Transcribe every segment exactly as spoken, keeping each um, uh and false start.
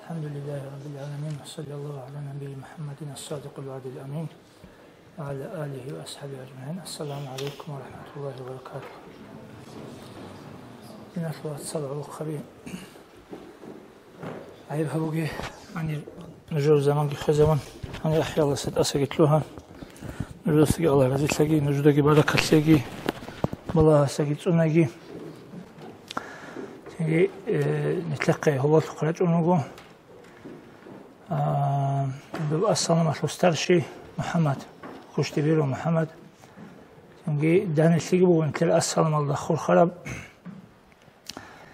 الحمد لله رب العالمين، وصلى الله على نبي محمد الصادق الوعد الأمين، وعلى آله وأصحابه أجمعين. السلام عليكم ورحمة الله وبركاته. Диналъул вацал, гӀолохъаби. ГӀайиб гьабуге, гьанир нужер заманги хвезавун, гьанир ахиралдаса тӀасаги лъугьа. Нужедасаги Аллагь разилъаги, нужедаги баракат лъеги, балагьасаги цӀунаги. Цинги, э, нилъехъе гьоболлъухъ рачӀун вуго, а, доб ассаламалъул старший МухӀаммад, Куштибиров МухӀаммад. Цинги данилъиги буго нилъер ассаламалда хурхараб.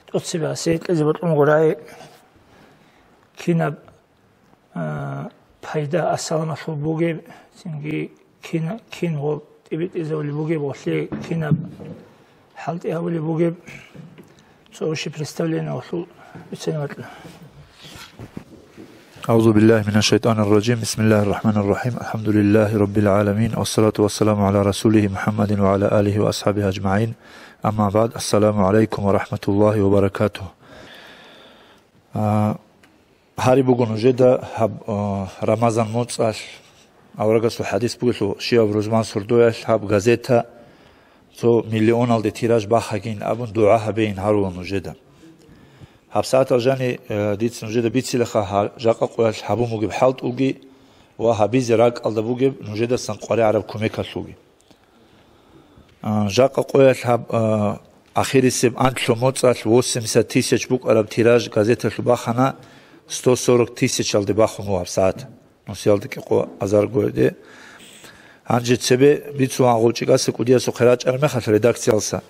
ТӀоцебе асе кьезе бокьун гурай, кинаб, а, пайда ассаламалъул бугеб, цинги кин, кин гъоб тӀибитӀизавулеб бугеб, гъолъе кинаб хӀалтӀи гьабулеб бугеб, цо ущи представление гъолъул бицен ватӀна. أعوذ بالله من الشيطان الرجيم. بسم الله الرحمن الرحيم. الحمد لله رب العالمين. والصلاة والسلام على رسوله محمد وعلى آله وأصحابه أجمعين. أما بعد. السلام عليكم ورحمة الله وبركاته. А, гьари буго нужеда гьаб, а, Рамазан моцӀалъ, аварагасул хӀадис бугелъул, щибаб рузман сордоялъ гьаб газета цо миллионалде тираж бахагин абун дугӀа гьабейин гьарула нужеда. ГьабсагӀатал жани, э, дица нужеда бицилаха гьа-, жакъа къоялъ гьабун бугеб хӀалтӀулги ва гьабизе ракӀалда бугеб нужедасан къваригӀараб кумекалъулги. А, жакъа къоялъ гьаб, а, ахирисеб анлъго моцӀалъ восемьдесят тысяч букӀараб тираж газеталъул бахана, сто сорок тысячалде бахун буго гьабсагӀат. Нусиялда кӀикъо азар гуреде. Гьанже цебе бицун гъов чӀикӀаса кӀудиясухъе рачӀараб мехалъ редакциялса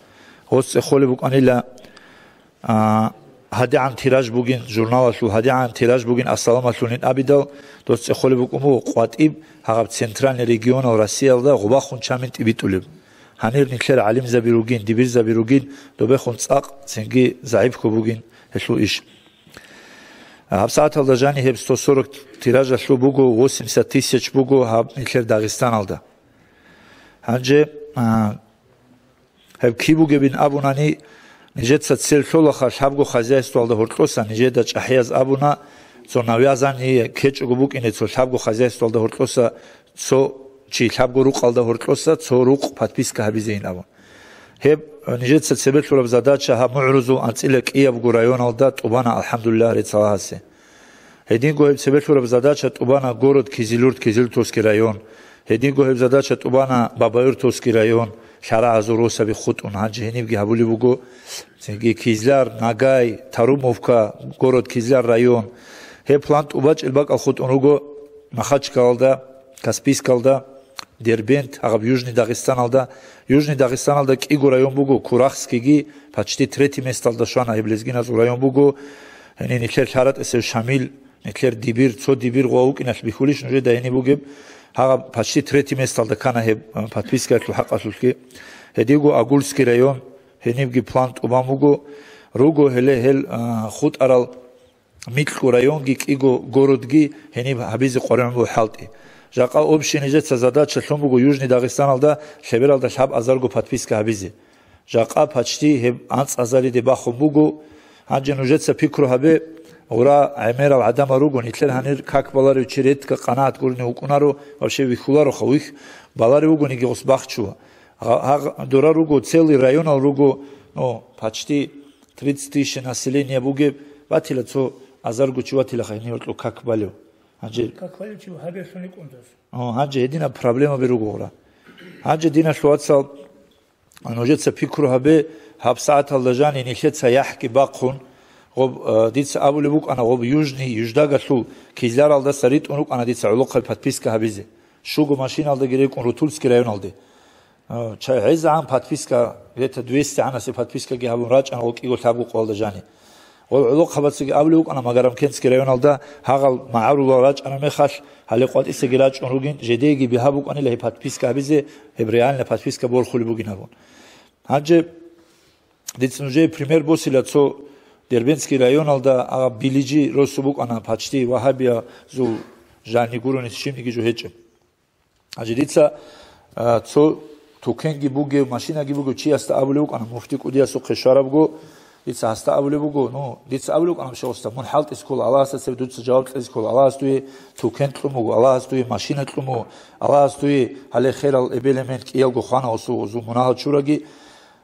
гъоз цӀехолеб букӀанила, а, гьадигӀан тираж бугин, журналалъул гьадигӀан тираж бугин ассаламалъулин абидал, дос цӀехолеб букӀун буго къватӀиб гьагъаб центральный регионал Россиялда гъубахун чамин тӀибитӀулеб. Гьанир нилъер гӀалимзаби ругин, дибирзаби ругин, добехун цӀакъ цинги загӀипго бугин гьелъул иш. ГьабсагӀаталда жани гьеб сто сорок тиражалъул буго, восемьдесят тысяч буго гьаб нилъер Дагъистаналда. Гьанже, а, гьеб киб бугебин абунани, нижеца цел лъолаха лъабго хозяйствоялда гьоркьоса, нижеда чӀахӀияз абуна, цо навязание ккечӀого букӀине цо лъабго хозяйствоялда гьоркьоса, цо чи лъабго рукъалда гьоркьоса цо рукъ подписка гьабизейин абун. Гьеб, э, нижеца цебе лъураб задача гьаб мугӀрузул анцӀила кӀиябго районалда тӀубана, алхӀамдулиллагь, рецц Аллагьасе. Гьединго гьеб цебе лъураб задача тӀубана город Кизилюрт, Кизилюртовский район. Гьединго гьеб задача тӀубана Бабаюртовский район, лъарагӀазул росаби хутӀун, гьанже гьенибги гьабулеб буго, цинги Кизляр, Нагай, Тарумовка, город Кизляр район. Гьеб план тӀубачӀел бакӀал хутӀун руго Махачкалалда, Каспийскалда, Дербент, гьагъаб Южный Дагъистаналда. Южный Дагъистаналда кӀиго район буго, Курахскиги, почти третий месталда щвана, гьеб лезгиназул район буго. Гьениб нилъер лъаратӀесев Шамил, нилъер дибир, цо дибир гъов вукӀиналъ бихьулищ нужеда гьениб бугеб? Гьагъаб почти третий месталда ккана гьеб, а, подпискаялъул хӀакъалъулъги. Гьединго Агульский район, гьенибги план тӀубан буго. Руго гьеле гьел, а, хутӀарал микьго районги кӀиго городги гьениб гьабизе къваригӀун буго хӀалтӀи. Жакъа общий нижеца задача лъун буго Южный Дагъистаналда лъебералда лъаб азарго подписка гьабизе. Жакъа почти гьеб анцӀазариде бахун буго. Гьанже нужеца пикру гьабе, гъура гӀемерал гӀадамал руго, нилъер гьанир как баларев чи редко къанагӀат гурони вукӀунаро, вообще вихьулароха вихь, баларев вугониги гъос бахчула. Гъа-, гьагъ-, дора руго, целый районал руго, ну, почти тридцать тысяч население бугеб, ватила цо азарго чи ватилаха гьениве кьо как балев. Гьанже Как балев чи гьабиялъуни кӀунтас. О, гьанже гьединаб проблемаби ругогъура. Гьанже, диналъул вацал, нужеца пикру гьабе, гьабсагӀаталда жани нилъеца яхӀги бахъун, гъоб, э, дица абулеб букӀана, гъоб Южный, Юждагалъул Кизляралдаса ритӀун рукӀана дица гӀолохъаби подписка гьабизе. Щуго машиналдаги рекӀун Рутульский районалде. Э, чай гӀезегӀан подписка, где-то двести гӀанасе подпискаги гьабун рачӀана гъо кӀиго лъабго къоялда жани. Гъол гӀолохъабацаги абулеб букӀана Магарамкентский районалда, гьагъал магӀарулал рачӀараб мехалъ, гьале къватӀисаги рачӀун ругин, жедеги бигьа букӀанила гьеб подписка гьабизе, гьеб реальная подписка борхулеб бугин абун. Гьанже дица нужее пример босила, цо Дербентский районалда, а, Билижи росу букӀана, почти вагьабиязул жани гурони щибниги жо гьечӀеб. Гьанже дица, а, цо тукенги бугев, машинаги бугев чиясда абулев вукӀана, муфти кӀудиясухъе щварабго, Дица гьасда абулеб буго, ну, дица абулеб букӀана, шагьурста, мун хӀалтӀизе ккола, Аллагьасда цебе дуца жаваб кьезе ккола, Аллагьас дуе тукен кьун буго, Аллагьас дуе машина кьун буго, Аллагьас дуе гьале херал эбел-эмен кӀиялго хвана гъосул, гъозул мунагьал чураги.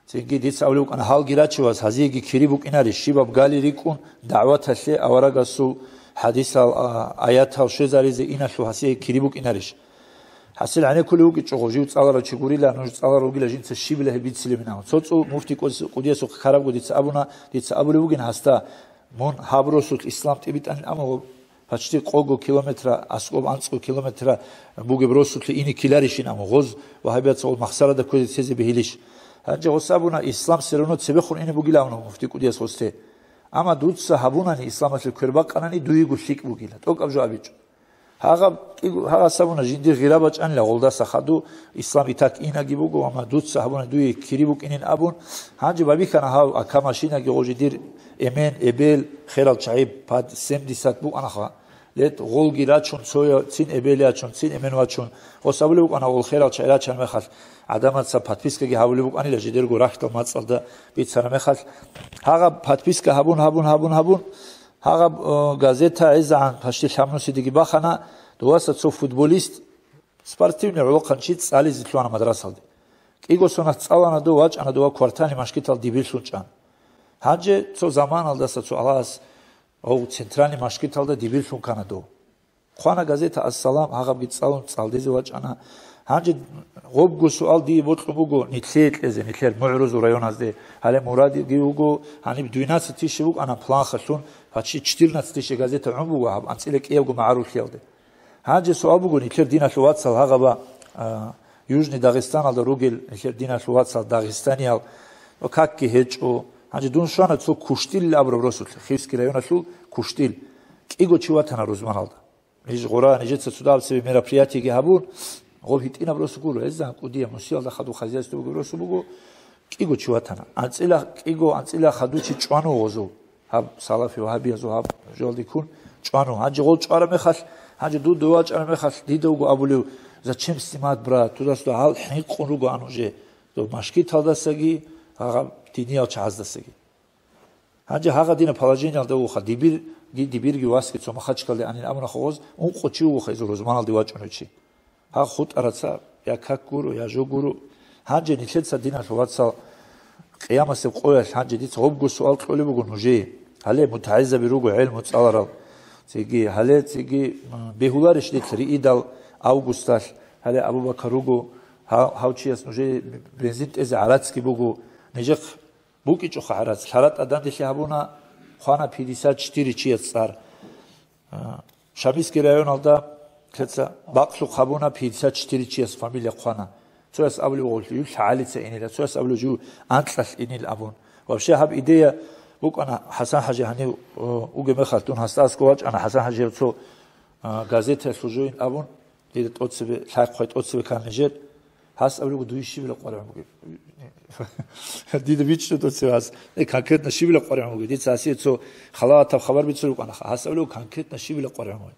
Цинги дица абулеб букӀана, гьалги рачевас, гьазиеги кири букӀинари, щибаб гали рикӀкӀун, дагӀваталъе, аварагасул хӀадисал, а, аятал щвезаризе иналъул гьасие кири букӀинарищ? ХӀасил гӀенеккулев вукӀичӀого, жив цӀаларав чи гурила, нуж цӀаларав вугила, жинца щибила гьеб бицилебин абун. Цо-цо муфти кӀудиясухъе ккарабго дица абуна, дица абулеб бугин гьасда, мун гьаб росулъ ислам тӀибитӀанин, амма гъо-, почти къого километра, аскӀоб анцӀго километра бугеб росулъе ине ккеларищин, амма гъоз вагьабияца гъол махсарада кквезе цезе бегьилищ? Гьанже гъос абуна, ислам все равно цебехун ине бугила абуна муфти кӀудияс гъосде. Амма дуца гьабунани, исламалъе квербакъанани, дуего лъикӀ бугила. ТӀокӀаб жо абичӀо. Гьагъаб кӀиго-, гьагъас абуна, жиндир гъира бачӀанила гъолдаса хадув, ислам итак инаги буго, амма дуца гьабуна дуе кири букӀинин абун, гьанже байбихьана гьав, ака машинаги гъо жидир эмен, эбел, херал чагӀи пад семдесят букӀанаха. Лет гъолги рачун, цоя-, цин эбел ячун, цин эмен вачун. Гъос абулеб букӀана, гъол херал чагӀи рачан мехалъ, гӀадамаца подпискаги гьабулеб букӀанила, жидерго рахьдал мацӀалда бицана мехалъ. Гьагъаб подписка гьабун, гьабун, гьабун, гьабун, Гьагъаб, э, газета гӀезегӀан пашти лъабнусидеги бахана, дуваса цо футболист, спортивный гӀолохъанчи цӀализе лъугьана мадрасалде. КӀиго сонат цӀалана дов, вачӀана дова квартальный машгитал дибирлъун чӀан. Гьанже цо заманалдаса цо Аллагьас гьав центральный машгиталда дибирлъун ккана дов. Хъвана газета «Ас-Салам», гьагъабги цӀалун цӀалдезе вачӀана. Гьанже гъобго суал дие бокьун буго нилъее кьезе, нилъер мугӀрузул районазде. Гьале мурадги вуго, гьаниб двенадцать тысяч букӀана планхалъун, почти четырнадцать тысяч газета гӀун буго гьаб анцӀила кӀиябго магӀаруллъиялде. Гьанже суал буго, нилъер диналъул вацал гьагъаба, а, Южный Дагъистаналда ругел нилъер диналъул вацал дагъистаниял, ва какги гьечӀо. Гьанже дун щвана цо Куштил абураб росулъе, Хивский районалъул Куштил. КӀиго чи ватана рузманалда. Ниж гъура, нижеца цо дагьаб цебе мероприятиеги гьабун, гъоб гьитӀинаб росу гуро, гьезан кӀудия Мусиялда хадуб хозяйство бугеб росу буго, кӀиго чи ватана. АнцӀила, кӀиго анцӀила хадув чи чӀвану гъозул. Гьаб салафи вагьабиязул гьаб жоялде ккун чӀвану. Гьанже гъол чӀвараб мехалъ, гьанже дуда вачӀараб мехалъ, дида вуго абулев: «Зачем снимать, брат? Туда-сюда гьал хӀинкъун руго ан уже». Доб машгиталдасаги, гьагъаб диниял чагӀаздасаги. Гьанже гьагъа дина положениялда вуха, дибирги, дибирги васги цо Махачкалде анин абуна хогъоз, ункъо чи вуха изул рузманалде вачӀунев чи. Гьагъ хутӀараца я как гуро, я жо гуро. Гьанже нилъеца, диналъул вацал, къиямасеб къоялъ гьанже дица гъобго суал кьолеб буго нужее. Гьале мутагӀилзаби руго гӀелму цӀаларал. Цеги, гьале цеги, м, бегьуларищ нилъ риидал августалъ? Гьале Абу-Бакар руго, гьав-, гьав чияс нужее бензин тӀезе гӀарацги буго. Нижехъ БукӀичӀоха гӀарац. ЛъаратӀа данделъи гьабуна, хъвана пятьдесят четыре чияс цӀар. А, Шамилский районалда лъеца бакълъухъ гьабуна, пятьдесят четыре чияс фамилия хъвана. Цояс абулев гъолъи, юлъ гӀалица инила, цояс абулев жив анкьалъ инил абун. Вообще гьаб идея букӀана ХӀасан-хӀажи гьанив, о, угеб мехалъ, дун гьасда аскӀов вачӀана, ХӀасан-хӀажиев цо, а, газетаялъул жоин абун. Дида тӀоцебе, лъай-хъвай тӀоцебе ккана нижер. Гьас абулеб буго, дуе щибила къваригӀун бугеб? Дида бичӀчӀо тӀоцебе гьас. Э, конкретно щибила къваригӀун бугеб? Дица гьасие цо халаватаб хабар бицун рукӀана. Гьас абулеб буго, конкретно щибила къваригӀун бугеб?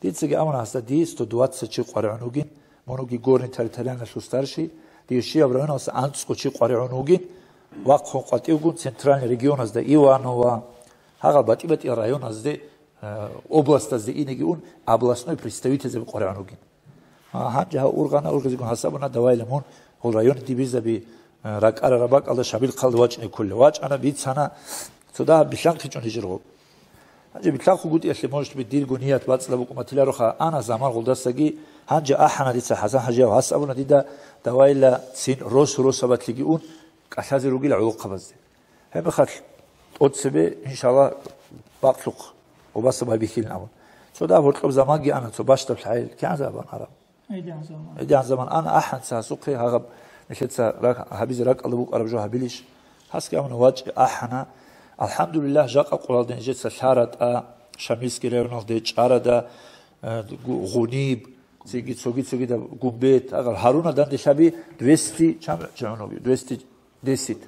Дицаги абуна гьасда, дие сто двадцать чи къваригӀун вугин, мун вугин горничий территориальналъул старший, дие щибаб районалъуса анцӀго чи къваригӀун вугин, вахъун къватӀивгун центральный регионазда, Иваново, гьагъал батӀи-батӀиял районазде, э, областазде инеги ун, областной представительзаби къваригӀун вугин. А, гьанже гьав ургъана, ургъизегун гьасабуна, давайла мун гьул районе дибирзаби, а, ракӀарараб бакӀалда Шабилхъалда вачӀине кколев. ВачӀана, бицана, цо дагьаб билълъанхъичӀун гьижир гъоб. Гьанже билълъанхъугутӀиялъе, может быть, дирго ният бацӀцӀадаб букӀун батилароха, ана заман гъулдасаги, гьанже ахӀана дица ХӀасан-хӀажияв, гьас абуна дида, давайла цин рос-росабатлъиги ун, кӀалъазе ругила гӀолохъабазде. Гьебмехалъ тӀоцебе, иншаллагь, бакълъухъ ва басаб байбихьилин абун. Цо дагьаб гьоркьоб заманги ана, цо бащдаб лъагӀел кигӀан заман араб. ГӀидиян заман. ГӀидиян заман ана, ахӀанца гьасухъе гьагъаб нилъеца рак-, гьабизе ракӀалда букӀараб жо гьабилищ? Гьасги абуна, вачӀи ахӀана. АлхӀамдулиллагь, жакъа къуралда нижеца ЛъаратӀа, Шамилский районалде, ЧӀарада, э, Гу-, Гъуниб, цеги цоги-цогида Гумбет, агъал гьаруна данделъаби двести, чам-, чамуноги, двести десять.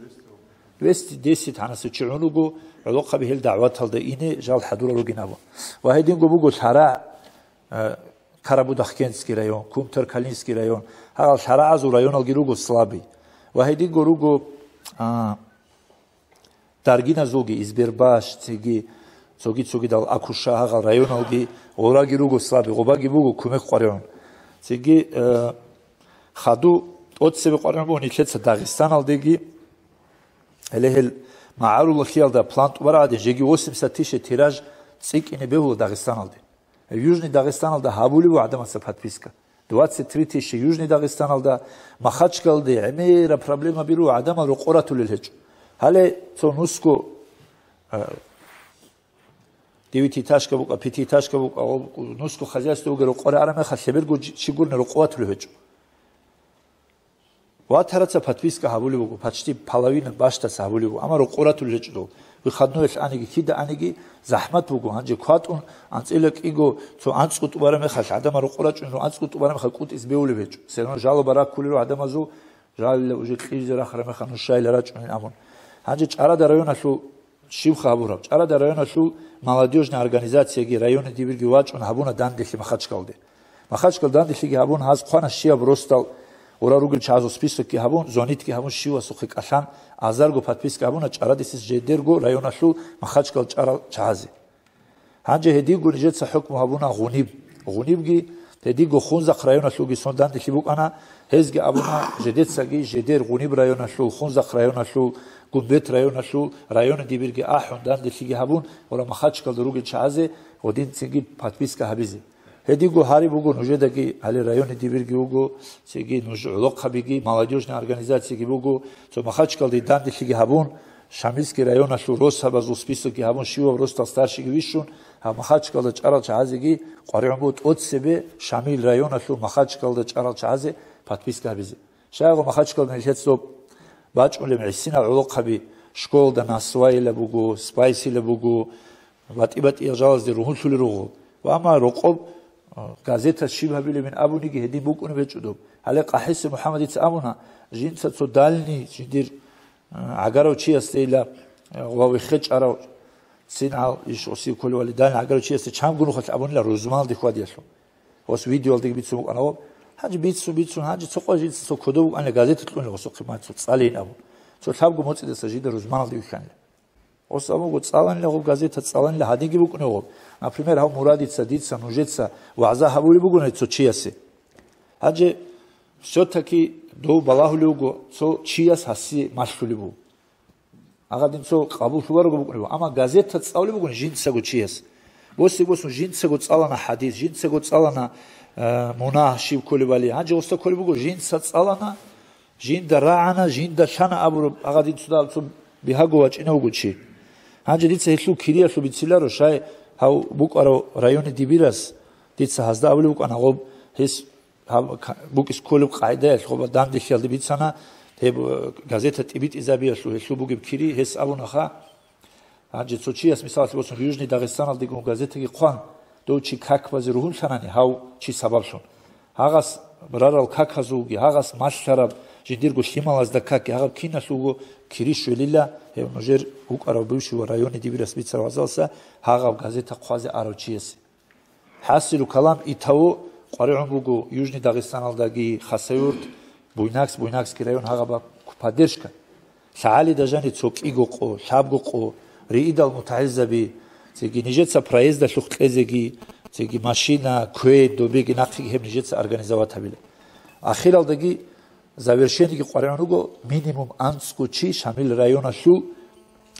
Двести десять гьанасев чи гӀун руго, гӀолохъаби гьел дагӀваталда ине жал хӀадурал ругин абун. Ва гьединго буго ЛъарагӀ, э, Карабудахкентский район, Кумтар-Калинский район, гьал лъарагӀазул районалги руго слабый. Ва гьединго руго, а, даргиназулги, Избербаш, цеги, цоги-цогидал Акуша гьагъал районалги, гъораги руго слабый, гъобаги буго кумек къваригӀун. Цеги, э, хаду тӀоцебе къваригӀун буго нилъеца Дагъистаналдеги, гьеле гьел магӀарулалъиялда план тӀубараб гӀадин, жеги восемьдесят тысяча тираж цӀикӀкӀине бегьула Дагъистаналде. Южный Дагъистаналда гьабулеб буго гӀадамаца подписка. Двадцать три тысяча Южный Дагъистаналда, Махачкалде гӀемераб проблема биру гӀадамал рокъоратулел гьечӀо. Гьале цо нусго, а, девятиэтажка букӀа, пятиэтажка букӀа, нусго хозяйство бугел рокъоре араб мехалъ, лъеберго чи гурони рокъоватулев гьечӀо. Ватараца подписка гьабулеб буго, почти половина бащдаса гьабулеб буго, амма рокъоратулел гьечӀо дол. Выходноялъ аниги, кида аниги, захӀмат буго, гьанже кватӀун, анцӀила кӀиго, цо анцӀго тӀубараб мехалъ, гӀадамал рокъо рачӀунел, анцӀго тӀубараб мехалъ кӀутӀизе бегьулеб гьечӀо. Все равно жалоба раккулел руго гӀадамазул, жалила уже кьижизе рахараб мехалъ нушайила рачӀунин абун. Гьанже ЧӀарада районалъул щибха гьабураб? ЧӀарада районалъул молодёжный организацияги, районы дибирги вачӀун гьабуна данделъи Махачкалде. Махачкал данделъиги гьабун, гьаз хъвана щибаб росдал, гъора ругел чагӀазул списокги гьабун, звонитги гьабун, щивасухъе кӀалъан, азарго подписка гьабуна ЧӀарадисез жидерго районалъул Махачкал чӀарал чагӀазе. Гьанже гьединго нижеца хӀукму гьабуна Гъуниб. Гъунибги гьединго Хунзахъ районалъулги сон данделъи букӀана, гьезги абуна, жидецаги жидер Гъуниб районалъул, Хунзахъ районалъул, Гумбет районалъул, районы дибирги ахӀун, данделъиги гьабун, гъора Махачкалда ругел чагӀазе гъодинцинги подписка гьабизе. Гьединго гьари буго нужедаги, гьале районы дибирги вуго, цеги нуж гӀолохъабиги, молодёжный организацияги буго, цо Махачкалде данделъиги гьабун, Шамилский районалъул росабазул списокги гьабун, щиваб росдал старшийги вищун, гьаб Махачкалда чӀарал чагӀазеги къваригӀун буго тӀоцебе Шамил районалъул Махачкалда чӀарал чагӀазе подписка гьабизе. Щайгу Махачкалда нилъеца доб бачӀунеб гӀисинал гӀолохъаби, школда Насвайила буго, Спайсила буго, батӀи-батӀиял жалазде ругьунлъулел руго. Ва амма рокъоб, а, газетас щиб гьабилебин абуниги гьедин букӀунеб гьечӀо доб. Гьале КъахӀисеб МухӀамадица абуна, жинца цо дальний жиндир, а, гӀагарав чиясдейила, а, ва вехе чӀарав цин гьал иш гъосие кколевали дальний гӀагарав чиясде чамго нухалъ абунила рузманалде хьвадиялъул. Гъос видеоялдеги бицун букӀана гъоб. Гьанже бицун, бицун, гьанже цо къо жинца цо кодоб букӀанила газета кьунила гъосухъе, ма цо цӀалейин абун. Цо лъабго моцӀидаса жида рузманалде вихьанила. Гъос абун буго, цӀаланила гъоб газета, цӀаланила гьадинги букӀунев гъоб. Например, гьав Мурадица, дица, нужеца вагӀза гьабулеб бугони цо чиясе. Гьанже всё-таки дов балагьулев вуго, цо чияс гьасие малъулеб буго. Агъадин цо къабуллъуларого букӀунеб буго. Амма газета цӀалулеб бугони жинцаго чияс. Босе-босун жинцаго цӀалана хӀадис, жинцаго цӀалана, э, мунагь щиб кколебали. Гьанже гъосда кколеб буго, жинца цӀалана, жинда рагӀана, жинда лъана абураб, агъадин цо дагьаб цо бигьаго вачӀинев вуго чи. Гьанже дица гьелъул кириялъул бициларо, щай гьав букӀарав районы дибирас, дица гьазда абулеб букӀана гъоб, гьес гьаб-, ка-, букӀис кколеб къагӀидаялъ гъоба данделъиялде бицана, гьеб, э, газета тӀибитӀизабиялъул гьелъул бугеб кири, гьес абунаха, Гьанже цо чияс, мисалалъе босун, Южный Дагъистаналдегун газетаги хъван, дов чи как базе ругьунлъанани гьав чи сабаблъун. Гьагъас рарал каказулги, гьагъас малъараб жиндирго лъималазда какги, гьагъаб киналъулго кири щвелила, гьев нужер вукӀарав бывший ва районный дибирас бицарав вазалса гьагъаб газета хъвазе арав чиясе. ХӀасилу калам, итаво къваригӀун буго Южный Дагъистаналдаги, Хасавюрт, Буйнакск, Буйнакский район гьагъаба поддержка. ЛъагӀалида жани цо кӀиго къо, лъабго къо, риидал мутагӀилзаби, цеги нижеца проездалъухъ кьезеги, цеги машина, квей, добеги нахъеги гьеб нижеца организовать гьабила. Ахиралдаги завершениеги къваригӀун руго, минимум анцӀго чи Шамил районалъул,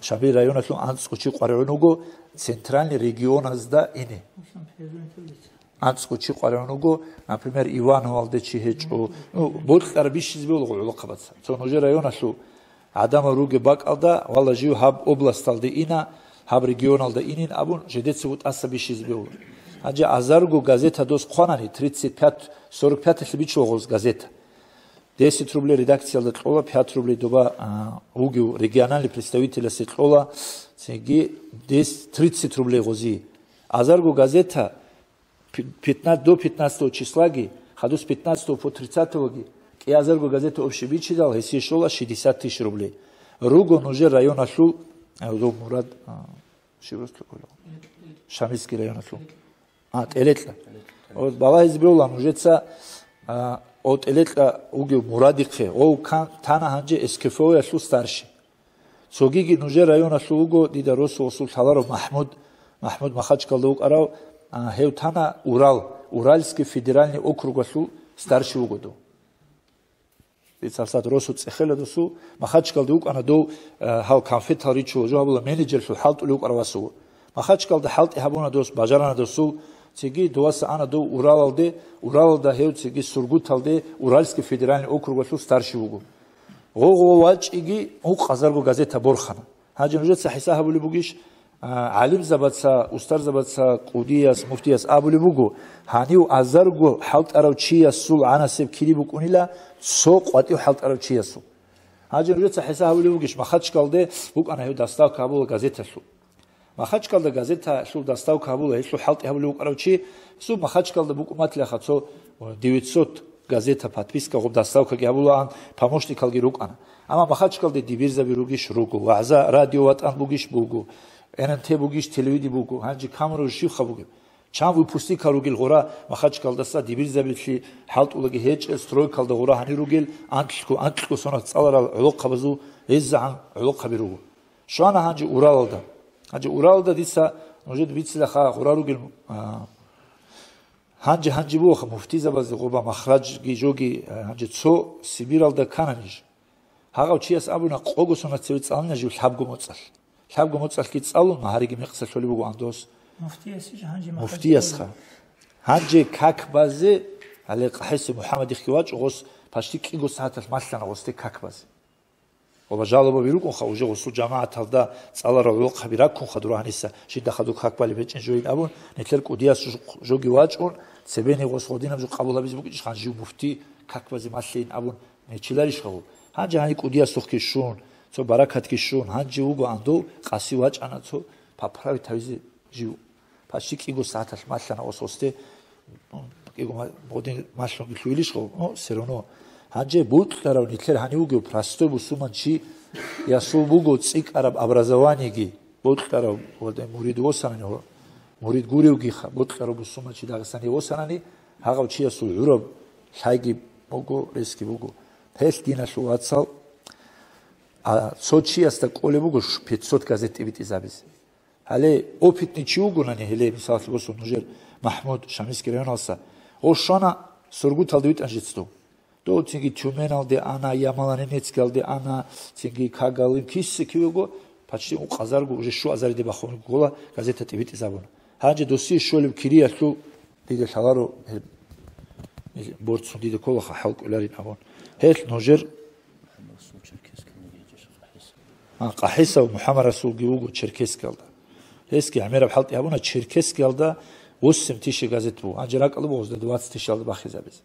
Шамил районалъул анцӀго чи къваригӀун руго центральный регионазда ине. АнцӀго чи къваригӀун руго, например, Ивановалде чи гьечӀо. Ну, бокьараб бищизе бегьула гъолохъабаца. Цо нужер районалъул гӀадамал ругеб бакӀалда, валла жив гьаб областалде ина, гьаб регионалда инин абун, жидецаго тӀаса бищизе бегьула. Гьанже азарго газета дос хъванани, тридцать пять, сорок пять-алъе бичула гъоз газета. Десять рублей редакциялда кьола, пять рублей доба, а, вугев региональный представителасе кьола, цинги десять, тридцать рублей гъози. Азарго газета пи-, пятнадцать, до пятнадцатого числаги, хадус пятнадцатого по тридцатого ги, кӀиазарго газета общий бичидал, гьесие щола шестьдесят тысяч рублей. Руго нужер районалъул, а, дов Мурад, а, Шамильский районалъул. А, ТӀелекьа. О, балагьизе бегьула нужеца, а, о, ТӀелекьа вугев Мурадихъе, о, кан-, тана гьанже СКФО-ялъул старший. Цогиги нужер районалъул вуго дида росу-росул лъаларав МахӀмуд, МахӀмуд Махачкалда вукӀарав, а, гьев тана Урал, Уральский федеральный округалъул старший вуго дов. Дица гьалсат росу цӀехела досул, Махачкалда вукӀана дов, а, гьал конфетал ричула жо гьабула менеджерлъул хӀалтӀулев вукӀарав васуго. Махачкалда хӀалтӀи гьабуна дос, бажарана досул, цеги доваса ана дов Уралалде, Уралалда гьев цеги Сургуталде Уральский федеральный округалъул старший вуго. Гъо-гъо вачӀиги, гьукъ азарго газета борхана. Гьанже нужеца хӀисаб гьабулеб бугищ, а, гӀалимзабаца, устарзабаца, кӀудияс, муфтияс абулеб буго, гьанив азарго хӀалтӀарав чиясул гӀанасеб кири букӀунила цо къватӀив хӀалтӀарав чиясул. Гьанже нужеца хӀисаб гьабулеб бугищ, Махачкалде букӀана гьев доставка гьабула газеталъул. Махачкалда газеталъул доставка гьабула, гьелъул хӀалтӀи гьабулев вукӀарав чи, гьесул Махачкалда букӀун батилаха цо, э, девятьсот газета подписка гъоб доставкаги гьабулаан, помощникалги рукӀана. Амма Махачкалде дибирзаби ругищ руго, вагӀза радио ВатӀан бугищ буго, Н Н Т бугищ телевидение буго, гьанже камера щивха бугеб? Чан выпускникал ругел гъура Махачкалдаса дибирзабилъи хӀалтӀулаги гьечӀел, стройкалда гъура гьанир ругел анкьго-анкьго сонат цӀаларал гӀолохъабазул гӀезегӀан гӀолохъаби руго. Щвана гьанже Уралалда. Гьанже Уралалда дица нужеда бицила ха гъура ругел, а, гьанже-гьанже бугоха муфтизабазда гъоба махраджги жоги, а, гьанже цо Сибиралда ккана ниж. Гьагъав чияс абуна, къого сонат цеве цӀалана жив лъабго моцӀалъ. Лъабго моцӀалъги цӀалун, гьариги мекъса лъолеб буго андос. Муфтияс иш гьанже махраджги Муфтиясха. Гьанже как базе, гьале КъахӀисав МухӀаммадихъги вачӀо гъос, почти кӀиго сагьаталъ малъана гъосде как базе. Ва жалобаби рукӀунха, уже гъусул жамагӀаталда цӀаларал гӀолохъаби раккунха дур гьаниса, жинда хадуб как балеб гьечӀин жойин абун, нилъер кӀудияс жо-, жоги вачӀун, цебе гъос гъодинаб жо къабул гьабизе букӀинчӀищ хан жив муфти как базе малъейин абун нечиларищ гьав? Гьанже гьаниб кӀудиясухъги щун, цо баракатги щун, гьанже вуго андов къаси вачӀана цо поправить гьавизе жив. Почти кӀиго сагьаталъ малъана гъос гъосде, ну, кӀиго ма-, гъодин малъунги лъугьилищ гъов, ну, все равно. Гьанже бокьарав нилъер гьанив вугев простой бусуман чи, ясул буго цӀикӀкӀараб образованиеги, бокьарав ва мурид восанани, гьо-, мурид гуревгиха, бокьарав бусуман чи Дагъистане восанани, гьагъав чиясул гӀураб лъайги буго, ресги буго. Гьелъ диналъул вацал, а, цо чиясда кӀолеб буго ш-, пятьсот газет тӀибитӀизабизе. Гьале опытный чи вугонани гьеле, мисаллъи босун, нужер МахӀмуд Шамилский районалса, гъо щвана Сургуталда витӀан жицӀдов. Дов цинги Тюменалде ана, Ямало-Ненецкиялде ана, цинги Кагалин, киса-кивего, почти укъазарго, уже щуазариде бахун ккола газета тӀибитӀизабуна. Гьанже досие щолеб кириялъул дида лъаларо, гьеб, борцун дида кколаха хӀалкӀоларин абун. Гьелъ нужер А, КъахӀисав МухӀаммад Расулги вуго Черкесскиялда. Гьесги гӀемераб хӀалтӀи гьабуна, Черкесскиялда восемь тысяч газет буго. Гьанже ракӀалда буго гъозда двадцать тысячалда бахизабизе.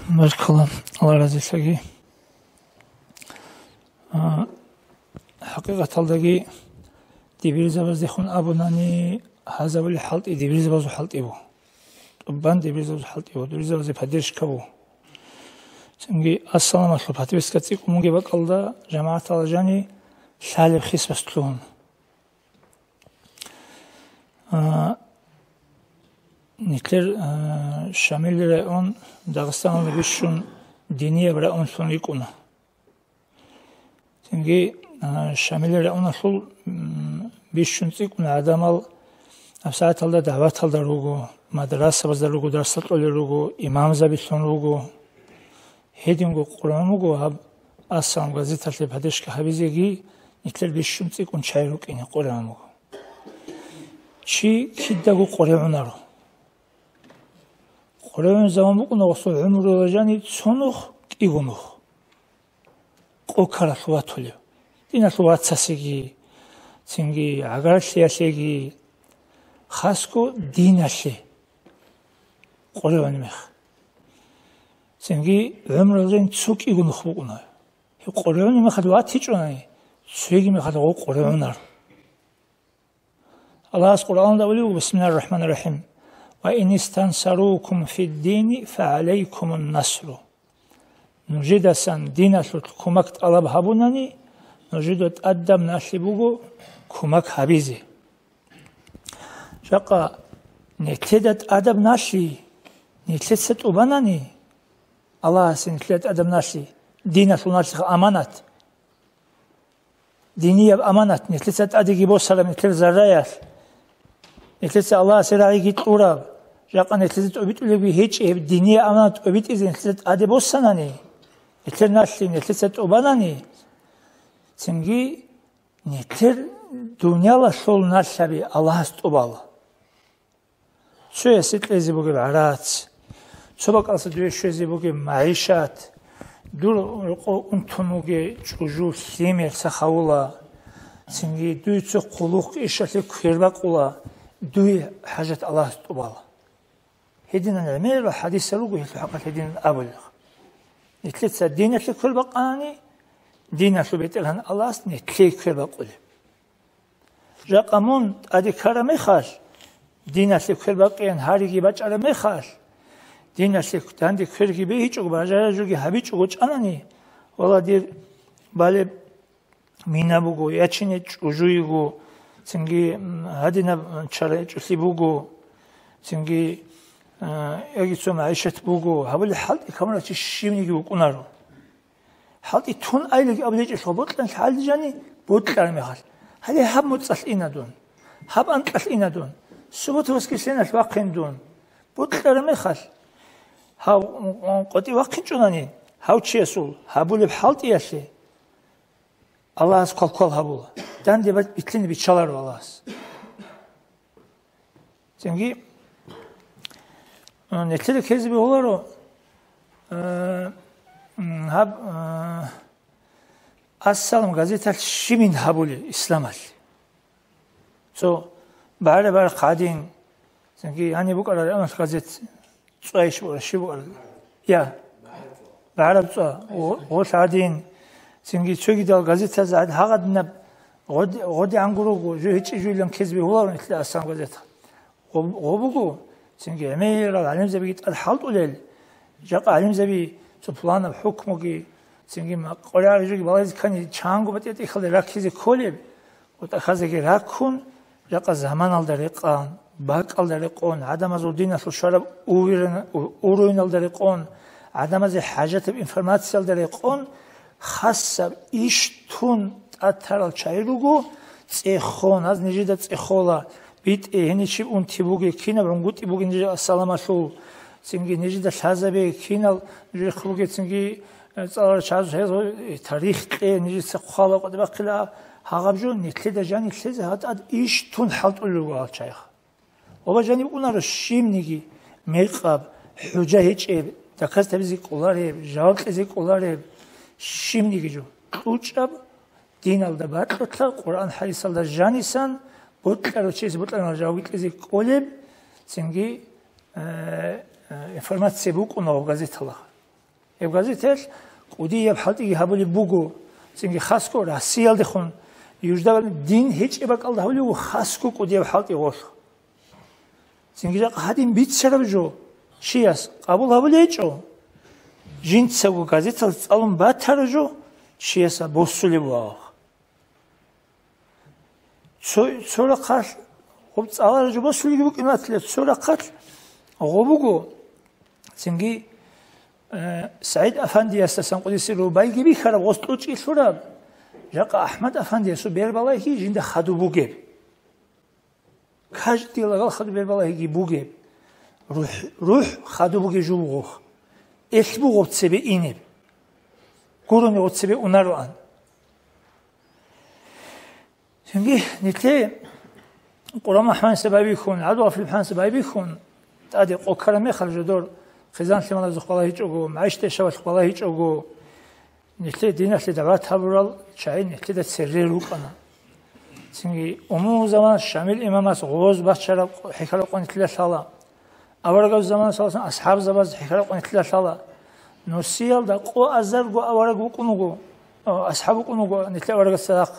Баркалла, Аллагь разилъаги. А, хӀакъикъаталдаги дибирзабаздехун абунани, гьазабули хӀалтӀи дибирзабазул хӀалтӀи буго. ТӀубан дибирзабазул хӀалтӀи буго, дибирзабазе поддержка буго. Цинги ассаламалъул подписка цӀикӀкӀун бугеб бакӀалда жамагӀаталда жани лъалеб хисас лъугьун. А, нилъер, а, Шамилил район Дагъистаналда бищун динияб районлъун рикӀкӀуна. Цинги, а, Шамилил районалъул, м, бищун цӀикӀкӀун гӀадамал гьабсагӀаталда дагӀваталда руго, мадрасабазда руго, дарсал кьолел руго, имамзабилъун руго. Гьединго къваригӀун буго гьаб «Ассалам» газеталъе поддержка гьабизеги, нилъер бищун цӀикӀкӀун чагӀи рукӀине къваригӀун буго. Чи кидаго къваригӀунаро. КъваригӀун заман букӀуна гъосул гӀумруялда жани цо нух, кӀиго нух. Къо ккаралъув ватулев, диналъул вацасеги, цинги гӀагарлъиялъеги, хасго диналъе къваригӀуни мех. Цинги гӀумруялда цо кӀиго нух букӀуна. Гьеб къваригӀуни мехалъ ватичӀонани, цоги мехалъ гъов къваригӀунар. Аллагьас Къуръаналда абулеб буго, бисмиллагьир рахӀманир рахӀим: «Ва ин истансарукум фиддини фагӀалайкумун насру». Нужедасан диналъулъ кумак тӀалаб гьабунани, нужеда тӀадаб налъи буго кумак гьабизе. Жакъа нилъеда тӀадаб налъи нилъеца тӀубанани, Аллагьасе нилъер тӀадаб налъи, диналъул налъиха аманат. Динияб аманат, нилъеца тӀадеги босараб нилъер зарраялъ. Нилъеца Аллагьасе рагӀиги кьураб, жакъа нилъеца тӀобитӀулебги гьечӀеб динияб аманат тӀобитӀизе нилъеца тӀаде босанани, нилъер налъи нилъеца тӀубанани, цинги нилъер дуниялалъул налъаби Аллагьас тӀубала. Цоясе кьезе бугеб гӀарац, цо бакӀалъа дуе щвезе бугеб магӀишат, дур рокъов унтун вугев чӀужу лъимер сахавула, цинги дуе цо хъулухъ ишалъе квербакъула, дуе хӀажат Аллагьас тӀубала. Гьединан гӀемерал хӀадисал руго гьелъул хӀакъалъ гьединан абулеб. Нилъеца диналъе квербакъанани, диналъул БетӀергьан Аллагьас нилъее квербакъулеб. Жакъа мун тӀаде ккараб мехалъ, диналъе квербакъеян гьариги бачӀараб мехалъ, диналъе данде кверги бегьичӀого, бажараб жоги гьабичӀого чӀанани, вала, дир балеб мина буго, я чине чӀужу йиго, цинги, м, гьадинаб чара чӀухӀи буго, цинги, а, яги цо магӀишат буго, гьабулеб хӀалтӀи камурав чи щивниги вукӀунаро. ХӀалтӀи тун айилги абулечӀелъул бокьанлъи гьалде жани бокьараб мехалъ, гьале гьаб моцӀалъ ина дун, гьаб анкьалъ ина дун, суббота-воскресеньялъ вахъин дун, бокьараб мехалъ, гьав къотӀи вахъинчӀунани, гьав чиясул гьабулеб хӀалтӀиялъе Аллагьас квалквал гьабула, данде ба-, битлъине биччаларо Аллагьас. Цинги, а, нилъеда ккезе бегьуларо, а, м, гьаб, а, «Ас-Салам» газеталъ щибин гьабулеб исламалъ. Цо багӀараб-багӀараб гьадин, цинги гьаниб букӀараб рекламалъ газет цӀуяйищ букӀараб, щиб букӀараб? Я, багӀараб цӀа, гъо-, гъолъ гьадин, цинги цогидал газетазда гьадин гьагъадинаб гъоди-, гъодигӀан гурого, жо гьечӀеб жойилан ккезе бегьуларо нилъеда «Ас-Салам» газета. Гъоб-, гъоб буго, цинги гӀемерал гӀалимзабиги тӀад хӀалтӀулел, жакъа гӀалимзаби цо пуланаб хӀукмуги, цинги ма-, къваригӀараб жоги балагьизе ккани чанго батӀи-батӀихъалде раккизе кколеб, ва тӀахьазеги раккун, жакъа заманалда рекъон, бакӀалда рекъон, гӀадамазул диналъул щвараб увирана-, у-, уруйналда рекъон, гӀадамазе хӀажатаб информациялда рекъон, хасаб иш тун тӀад тарал чагӀи руго, цӀехон, гьаз нижеда цӀехола, битӀе, гьениб щиб унти бугеб, кинаб гӀунгутӀи бугеб нижер «Ас-Саламалъул», цинги нижеда лъазабе, кинал нужехъ бугеб, цинги, э, цӀаларал чагӀаз гьез, э, тарих кье, нижеца хъвала, къватӀибе бахъила, гьагъаб жо нилъеда жаниб лъезе гьатӀад иш тун хӀалтӀулел руго гьал чагӀи. Ва жаниб унаро щибниги мекъаб, хӀужа гьечӀеб, даказ гьабизе кӀолареб, жаваб кьезе кӀолареб, щибниги жо кьучӀаб, диналда бакьулъа, Къуръан хӀадисалда жанисан, бокьарав чиясе бокьараб жаваб кьезе кӀолеб, цинги, э, э, информация букӀуна гьаб газеталда. Гьеб газеталъ кӀудияб хӀалтӀиги гьабулеб буго, цинги хасго Россиялдехун, юждаб дин гьечӀеб бакӀалда гьабулеб буго хасго кӀудияб хӀалтӀи гъолъ. Цинги жакъа гьадин бицараб жо чияс къабул гьабулеб гьечӀо, жинцаго газеталъ цӀалун батараб жо чияс босулеб буго. Цо, цо рахъалъ, гъоб цӀалараб жо босулеб букӀин батила, цо рахъалъ гъо буго, цинги, э, СагӀид Афандиясдасан къудисе ругьу байги бихьараб, гъос кьучӀги лъураб, жакъа АхӀмад Афандиясул бербалагьи жинда хадуб бугеб. Каждый лагъал хадуб бербалагьиги бугеб. РухӀ, рухӀ хадуб бугеб жо буго. Элъ буго цебе инеб. Гурони гъо цебе унароан. Цинги нилъее Къурбан МухӀамадица байбихьун, ГӀабдулгъафил МухӀамадица байбихьун, тӀаде къо ккараб мехалъ жодор хъизан-лъималазухъ балагьичӀого, магӀишат-яшавалъухъ балагьичӀого, нилъее диналъе дагӀват гьабурал чагӀи нилъеда церре рукӀана. Цинги умумузаман Шамил имамас гъоз бачараб хӀехьараб къо нилъеда лъала. Аварагасул заманалъ асхӀабзабаз хӀехьараб къо нилъеда лъала. Нусиялда къо азарго авараг вукӀун вуго, о, асхӀаб вукӀун вуго нилъер аварагасда рахъ,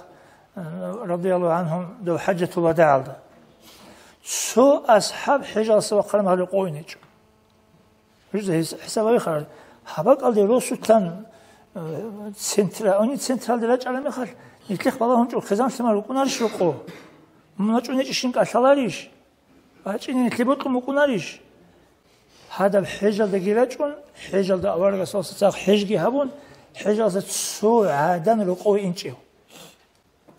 э, радияллагьу гӀангьум, дов хӀажатул вадагӀалда. Цо асхӀаб хӀежалъа вахъараб мехалъ къо инечӀо. Нуж гьес хӀисаб гьабихъа, гьаб бакӀалде росулъан, э, центра-, они централде рачӀараб мехалъ, нилъехъ балагьун чӀо хъизан-лъимал рукӀунарищ рокъо? Мун вачӀунечӀищин кӀалъаларищ? ВачӀине нилъе бокьун букӀунарищ? Гьадаб хӀежалдаги рачӀун, хӀежалда аварагасдаса цадахъ хӀежги гьабун, хӀежалдаса цо гӀадан рокъове инчӀев.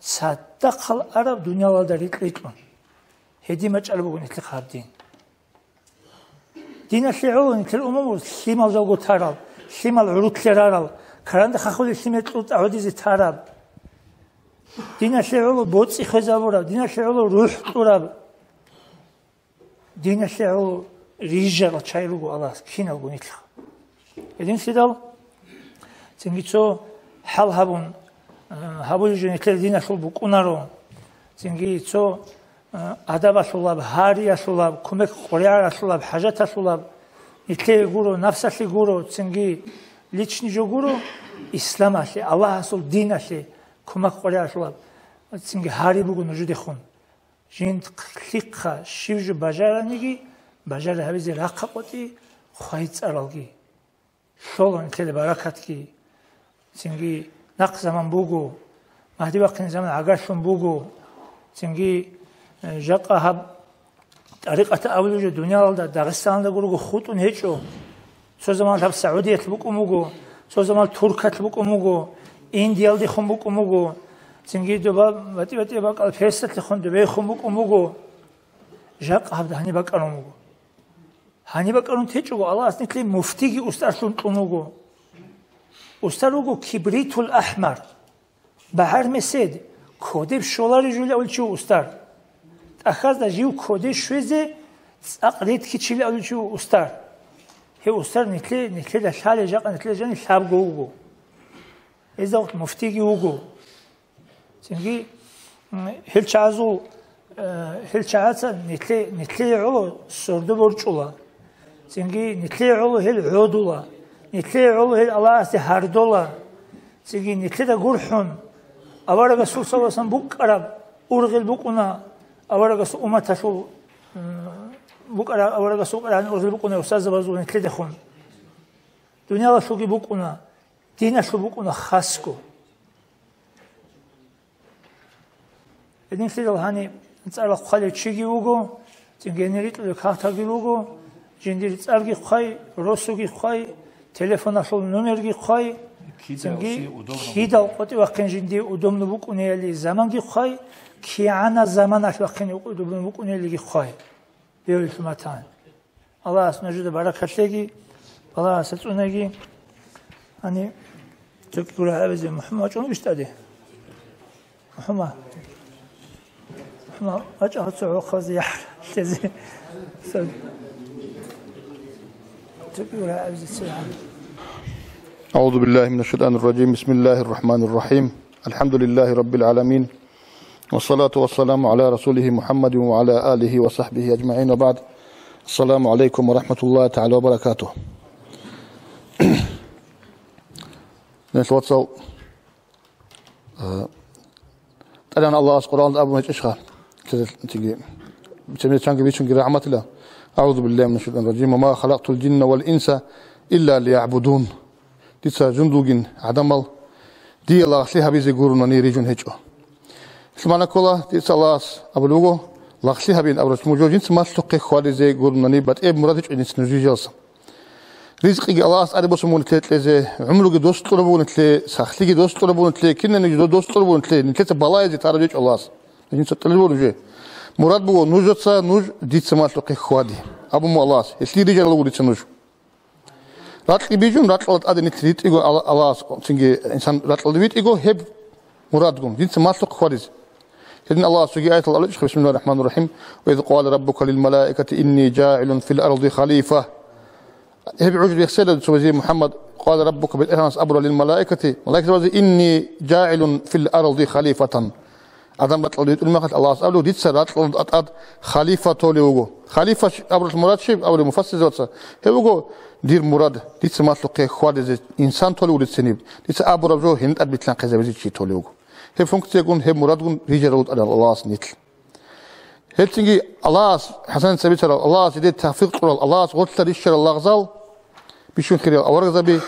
Цадахъал араб дуниялалда рикь-рикьун. Гьедин бачӀараб буго нилъехъ гьаб дин. Диналъе гӀоло нилъер умуму лъимал жалго тарал, лъимал гӀурутлъе рарал, каранда хахулел лъимер кьуртӀа гӀодизе тараб. Диналъе гӀоло боцӀи хвезабураб, диналъе гӀоло рухӀ кьураб. Диналъе гӀоло рижарал чагӀи руго Аллагьас киналго нилъехъ. Гьединлъидал цинги цо хӀал гьабун, э, гьабулеб жо нилъер диналъул букӀунаро, цинги цо, э, адабалъулаб, гьариялъулаб, кумек къваригӀаралъулаб, хӀажаталъулаб, нилъее гуро, напсалъе гуро, цинги личный жо гуро, исламалъе, Аллагьасул диналъе кумек къваригӀаралъулаб, цинги гьари буго нужедехун. Жиндихъа щиб жо бажараниги, бажараб гьабизе рахъа къотӀи, хвай цӀаралги. Лъола нилъеда баракатги. Цинги нахъ заман буго, Магьди вахъине заман гӀагарлъун буго. Цинги, э, жакъа гьаб тӀарикъат абулеб жо дуниялалда, Дагъистаналда гурого хутӀун гьечӀо. Цо заман гьаб Саудиялъ букӀун буго, цо заман Туркалъ букӀун буго, Индиялдехун букӀун буго, цинги доба батӀи-батӀи бакӀал Персиялъехун добейхун букӀун буго. Жакъа гьаб гьаниб бакӀарун буго. Гьаниб бакӀарун течӀого, Аллагьас нилъее муфтиги устарлъун кьун вуго. Устар вуго Кибритул Ахмар. БагӀар месед, кодеб щолареб жо илан чи вуго устар. ТӀахьазда жив коде щвезе цӀакъ ретӀичӀев чи вуго устар. Гьев устар нилъе-, нилъеда лъалеб жакъа нилъеда жаниб лъабго вуго. Гьезда муфтиги вуго. Цинги, м, гьел чагӀазул, э, гьел чагӀаца нилъе-, нилъее гӀоло сордо борчӀула. Цинги нилъее гӀоло гьел гӀодула. Нилъее гӀоло гьел Аллагьасде гьардола. Цинги нилъеда гурхӀун, аварагасул саллаллагьу гӀалайгьи вассалам букӀараб ургъел букӀуна, аварагасул умматалъул, м, букӀараб, аварагасул Къуръан ургъел букӀуна устарзабазул нилъедехун. Дуниялалъулги букӀуна, диналъул букӀуна хасго. Гьединлъидал гьаниб цӀар хъвалев чиги вуго, цинги гьенир ритӀулел кагъталги руго, жиндир цӀарги хъвай, росуги хъвай, телефоналъул номерги хъвай, кидал цинги кидал къотӀи вахъин жиндие удобно букӀунеяли заманги хъвай, кигӀанаб заманалъ вахъине удобно букӀунелиги хъвай. Бевлъуматан. Аллагьас нужеда баракат лъеги, Аллагьас цӀунаги. Гьаниб цоги гуро гьабизе МухӀаммад вачӀун вищ тӀаде? МухӀаммад. МухӀаммад вачӀа гьацо гӀохъазе яхӀ лъезе. Цоги гуро гьабизе цо гьаниб. أعوذ بالله من الشيطان الرجيم. بسم الله الرحمن الرحيم. الحمد لله رب العالمين. والصلاة والسلام على رسوله محمد وعلى آله وصحبه أجمعين وبعد. السلام عليكم ورحمة الله تعالى وبركاته. Нилъ вацал, э, тӀадегӀан Аллагьас Къуръаналда абун гьечӀищха? Цере-, цинги, цере чанги бичунги рахӀматилла. أعوذ بالله من الشيطان الرجيم. وما خلقت الجن والإنس إلا ليعبدون. Дица жундулгин гӀадамал дие лагълъи гьабизе гуронани рижун гьечӀо. Гьелъул магӀна ккола, дица Аллагьас абулеб буго, лагълъи гьабеян абураб мужо жинца малъухъе хьвадизе гуронани батӀияб мурад гьечӀо дица нуж рижалса. Ризкъиги Аллагьас тӀаде босун буго нилъее кьезе, гӀумруги дос кьураб буго нилъее, сахлъиги дос кьураб буго нилъее, кинабниги дос кьураб буго нилъее, нилъеца балагьизе тараб гьечӀо Аллагьас. Жинца кьелеб буго нужее. Мурад буго нужеца, нуж дица малъухъе хьвади. Абун буго Аллагьас, гьелъие рижарал руго дица нуж. Ракьги бижун, ракьалда тӀаде нилъ ритӀиго Алла-, Аллагьас, цинги инсан ракьалда витӀиго, гьеб мурадгун, дица малъухъе хьвадизе. Гьедин Аллагьас цоги аяталда абулеб, бисмиллагьир рахӀманир рахӀим, «Ва из къала раббука лил малаикати инни жагӀилун фил арди халифа». Гьеб гӀужбу бихьизабизе МухӀаммад, къала раббука, БетӀергьанас абура лил малаикати, малаикзабазе, «Инни жагӀилун фил арди халифатан». Адам ракьалда витӀулеб мехалъ Аллагьас абулеб, дица ракьалда тӀад халифа толев вуго. Халифа щ-, абуралъ мурад щиб абулеб муфассирзабаца? Гьеб буго дир мурад, дица малъухъе хьвадизе инсан толев вуго дица гьениб. Дица абураб жо гьениб тӀад битӀлъанхъизабизе чи толев вуго. Гьеб функциягун, гьеб мурадгун рижарал вукӀарал Аллагьас нилъ. Гьелцинги Аллагьас хӀасанат сабитарал, Аллагьас гьедин тавфикъ кьурал, Аллагьас гъорлъа рищарал лагъзал, бищун хириял аварагзаби,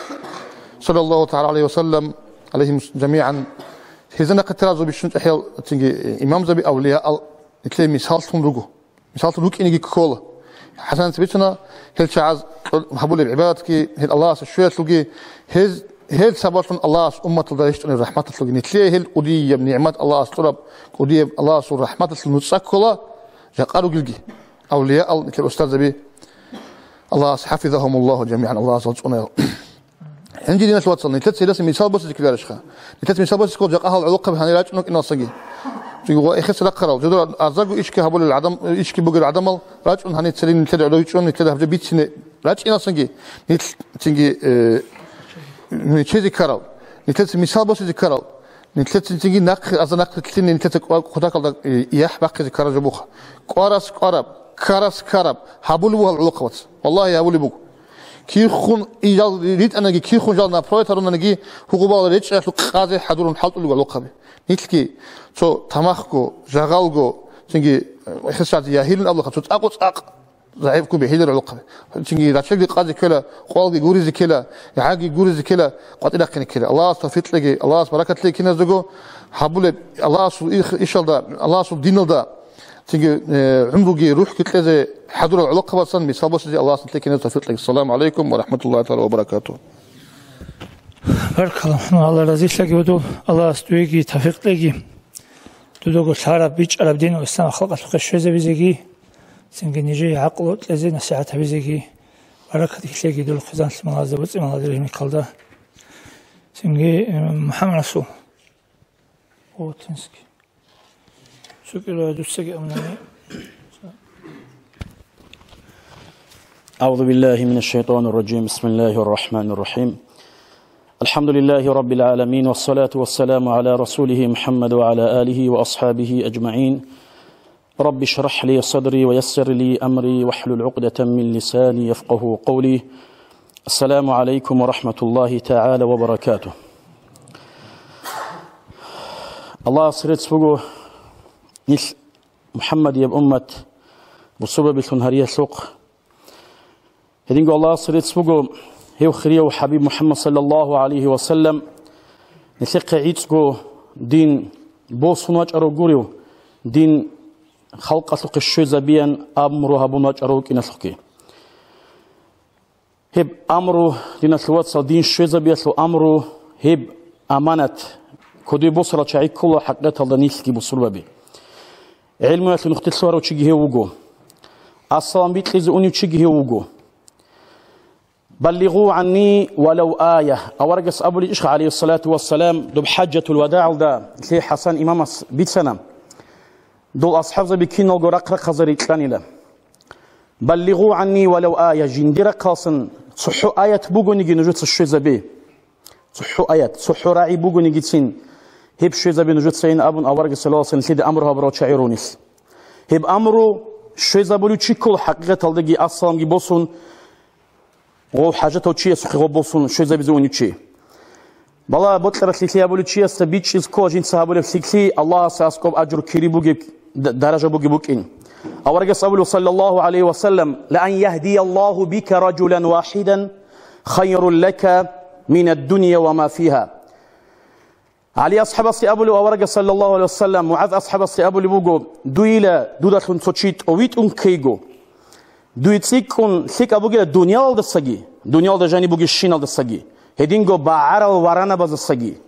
саллаллагьу тагӀала гӀалайгьи ва саллам, гӀалайгьим жамигӀан, гьезда нахъе теразул бищун чӀахӀиял цинги имамзаби, авлияал нилъее мисаллъун руго. Мисаллъун рукӀинеги ккола. ХӀасаница бицана, гьел чагӀаз кьо-, гьабулеб гӀибадатги, гьел Аллагьасда щвеялъулги, гьез, гьел сабаблъун Аллагьас умматалда рещтӀунеб рахӀматалъулги, нилъее гьел кӀудияб нигӀмат Аллагьас кьураб, кӀудияб Аллагьасул рахӀматалъул нуцӀа ккола, жакъа ругелги, авлияал, нилъер устарзаби, Аллагьас хӀафизагьумуллагьу жамигӀан, Аллагьас гьал цӀунаял. Гьанже, диналъ вацал, нилъеца гьелдаса мисал босизе ккеларищха? Нилъеца мисал босизе ккола жакъа гьал гӀолохъаби гьанир рачӀун вукӀиналдасаги. Цинги ва эхеца рахъарал, жидер арзаго ишги гьабулел гӀадам, ишги бугел гӀадамал рачӀун гьанир церин нилъеда гӀодов чӀун, нилъеда гьаб жо бицине рачӀиналдасаги, нилъ цинги, э, нилъезе ккарал, нилъеца мисал босизе ккарал, нилъеца цинги нахъе, аза нахъе лъине нилъеца кӀва-, кутакалда, э, яхӀ бахъизе ккарал жо буха. КӀварас кӀвараб, ккарас ккараб, гьабулеб бугьал гӀолохъабац. Валлагьи, гьабулеб буго. Кирхун ижал ритӀанаги, кирхун жал направо тарунаниги, гьугъубал речӀчӀалъул къазе хӀадурун хӀалтӀулел гӀолохъаби. Нилъги цо тамахго, жагъалго, цинги, э, хисази ягьилин абулаха, цо цӀакъу-цӀакъ загӀипго бихьилел гӀолохъаби. Цинги рачелги къазе ккела, къвалги гуризе ккела, гӀаги гуризе ккела, къватӀирахъине ккела. Аллагьас тавфикълъеги, Аллагьас баракатлъеги киназдаго гьабулеб, Аллагьасул их-, ишалда, Аллагьасул диналда, цинги, э, гӀумруги рухӀги кьезе хӀадурал гӀолохъабасан мисал босизе Аллагьас нилъее киназда тавфикълъеги. Ассаламу гӀалайкум ва рахӀматуллагьи тагӀала ва баракатугь. Баркалла, Аллагь разилъаги гьудул, Аллагьас дуеги тавфикълъеги, дудаго лъараб, бичӀчӀараб дин ва ислам халкъалъухъе щвезабизеги, цинги нижее гӀакълу кьезе насихӀат гьабизеги, баракат килъеги дол хъизан лъималазда, боцӀи-малазда, ригьмихъалда. Цинги, э, МухӀаммад Расул. Хотинский. Цукила дуцаги амнани. أعوذ بالله من الشيطان الرجيم. بسم الله الرحمن الرحيم. الحمد لله رب العالمين، والصلاة والسلام على رسوله محمد وعلى آله وأصحابه أجمعين. رب اشرح لي صدري ويسر لي أمري واحلل عقدة من لساني يفقهوا قولي. السلام عليكم ورحمة الله تعالى وبركاته. Аллагьас рецц буго нилъ МухӀаммадияб уммат бусурбабилъун гьариялъухъ. Гьединго Аллагьас рецц буго гьев хирияв ХӀабиб МухӀаммад саллаллагьу гӀалайгьи ва саллам нилъехъе гӀицӀго дин босун вачӀарав гурев, дин халкъалъухъе щвезабеян амру гьабун вачӀарав вукӀиналъухъги. Гьеб амру, диналъул вацал, дин щвезабиялъул амру, гьеб аманат кодобе босарал чагӀи ккола хӀакъикъаталда нилъги бусурбаби. ГӀелмуялъе нухде лъугьарав чиги гьев вуго. Ассалам бикьизе унев чиги гьев вуго. «Баллигъу гӀанни валав ая», аварагас абуличӀищха, гӀалайгьиссалату вассалам, доб хӀажатул вадагӀалда лъе ХӀасан имамас бицана, дол асхӀабзаби киналго рахъ-рахъалда рикьанила. «Баллигъу гӀанни валав ая», жиндир рахъалъан цохӀо аят бугониги нужеца щвезабе. ЦохӀо аят, цохӀо рагӀи бугонигицин, гьеб щвезабе нужецайин абун, аварагас саллаллагьу гӀалайгьи ва саллам нилъеда амру гьабурав чагӀи ругонилъ. Гьеб амру щвезабулев чи ккола хӀакъикъаталдаги ассаламги босун, гъов хӀажатав чиясухъе гъов босун щвезабизе унев чи. Бала бокьаралъ лъикӀлъи гьабулев чиясда бичӀчӀизе ккола жинца гьабулеб лъикӀлъи Аллагьасда аскӀоб ажру кири бугеб, д-, даража бугеб букӀин. Аварагас абулев, саллаллагьу гӀалайгьи ва саллам: «Ла ан яхдияллагьу бика ражулан вахидан хайрун лака минад дунья ва ма фигьа». ГӀали асхӀабасде абулев аварагас, саллаллагьу гӀалайгьи ва саллам, МугӀаз асхӀабасде абулеб буго: «Дуйила дудалъун цо чи тӀовитӀун ккейго, дуе цӀикӀкӀун лъикӀаб бугила дуниялалдасаги, дуниялда жаниб бугебщиналдасаги, гьединго багӀарал варанабаздасаги».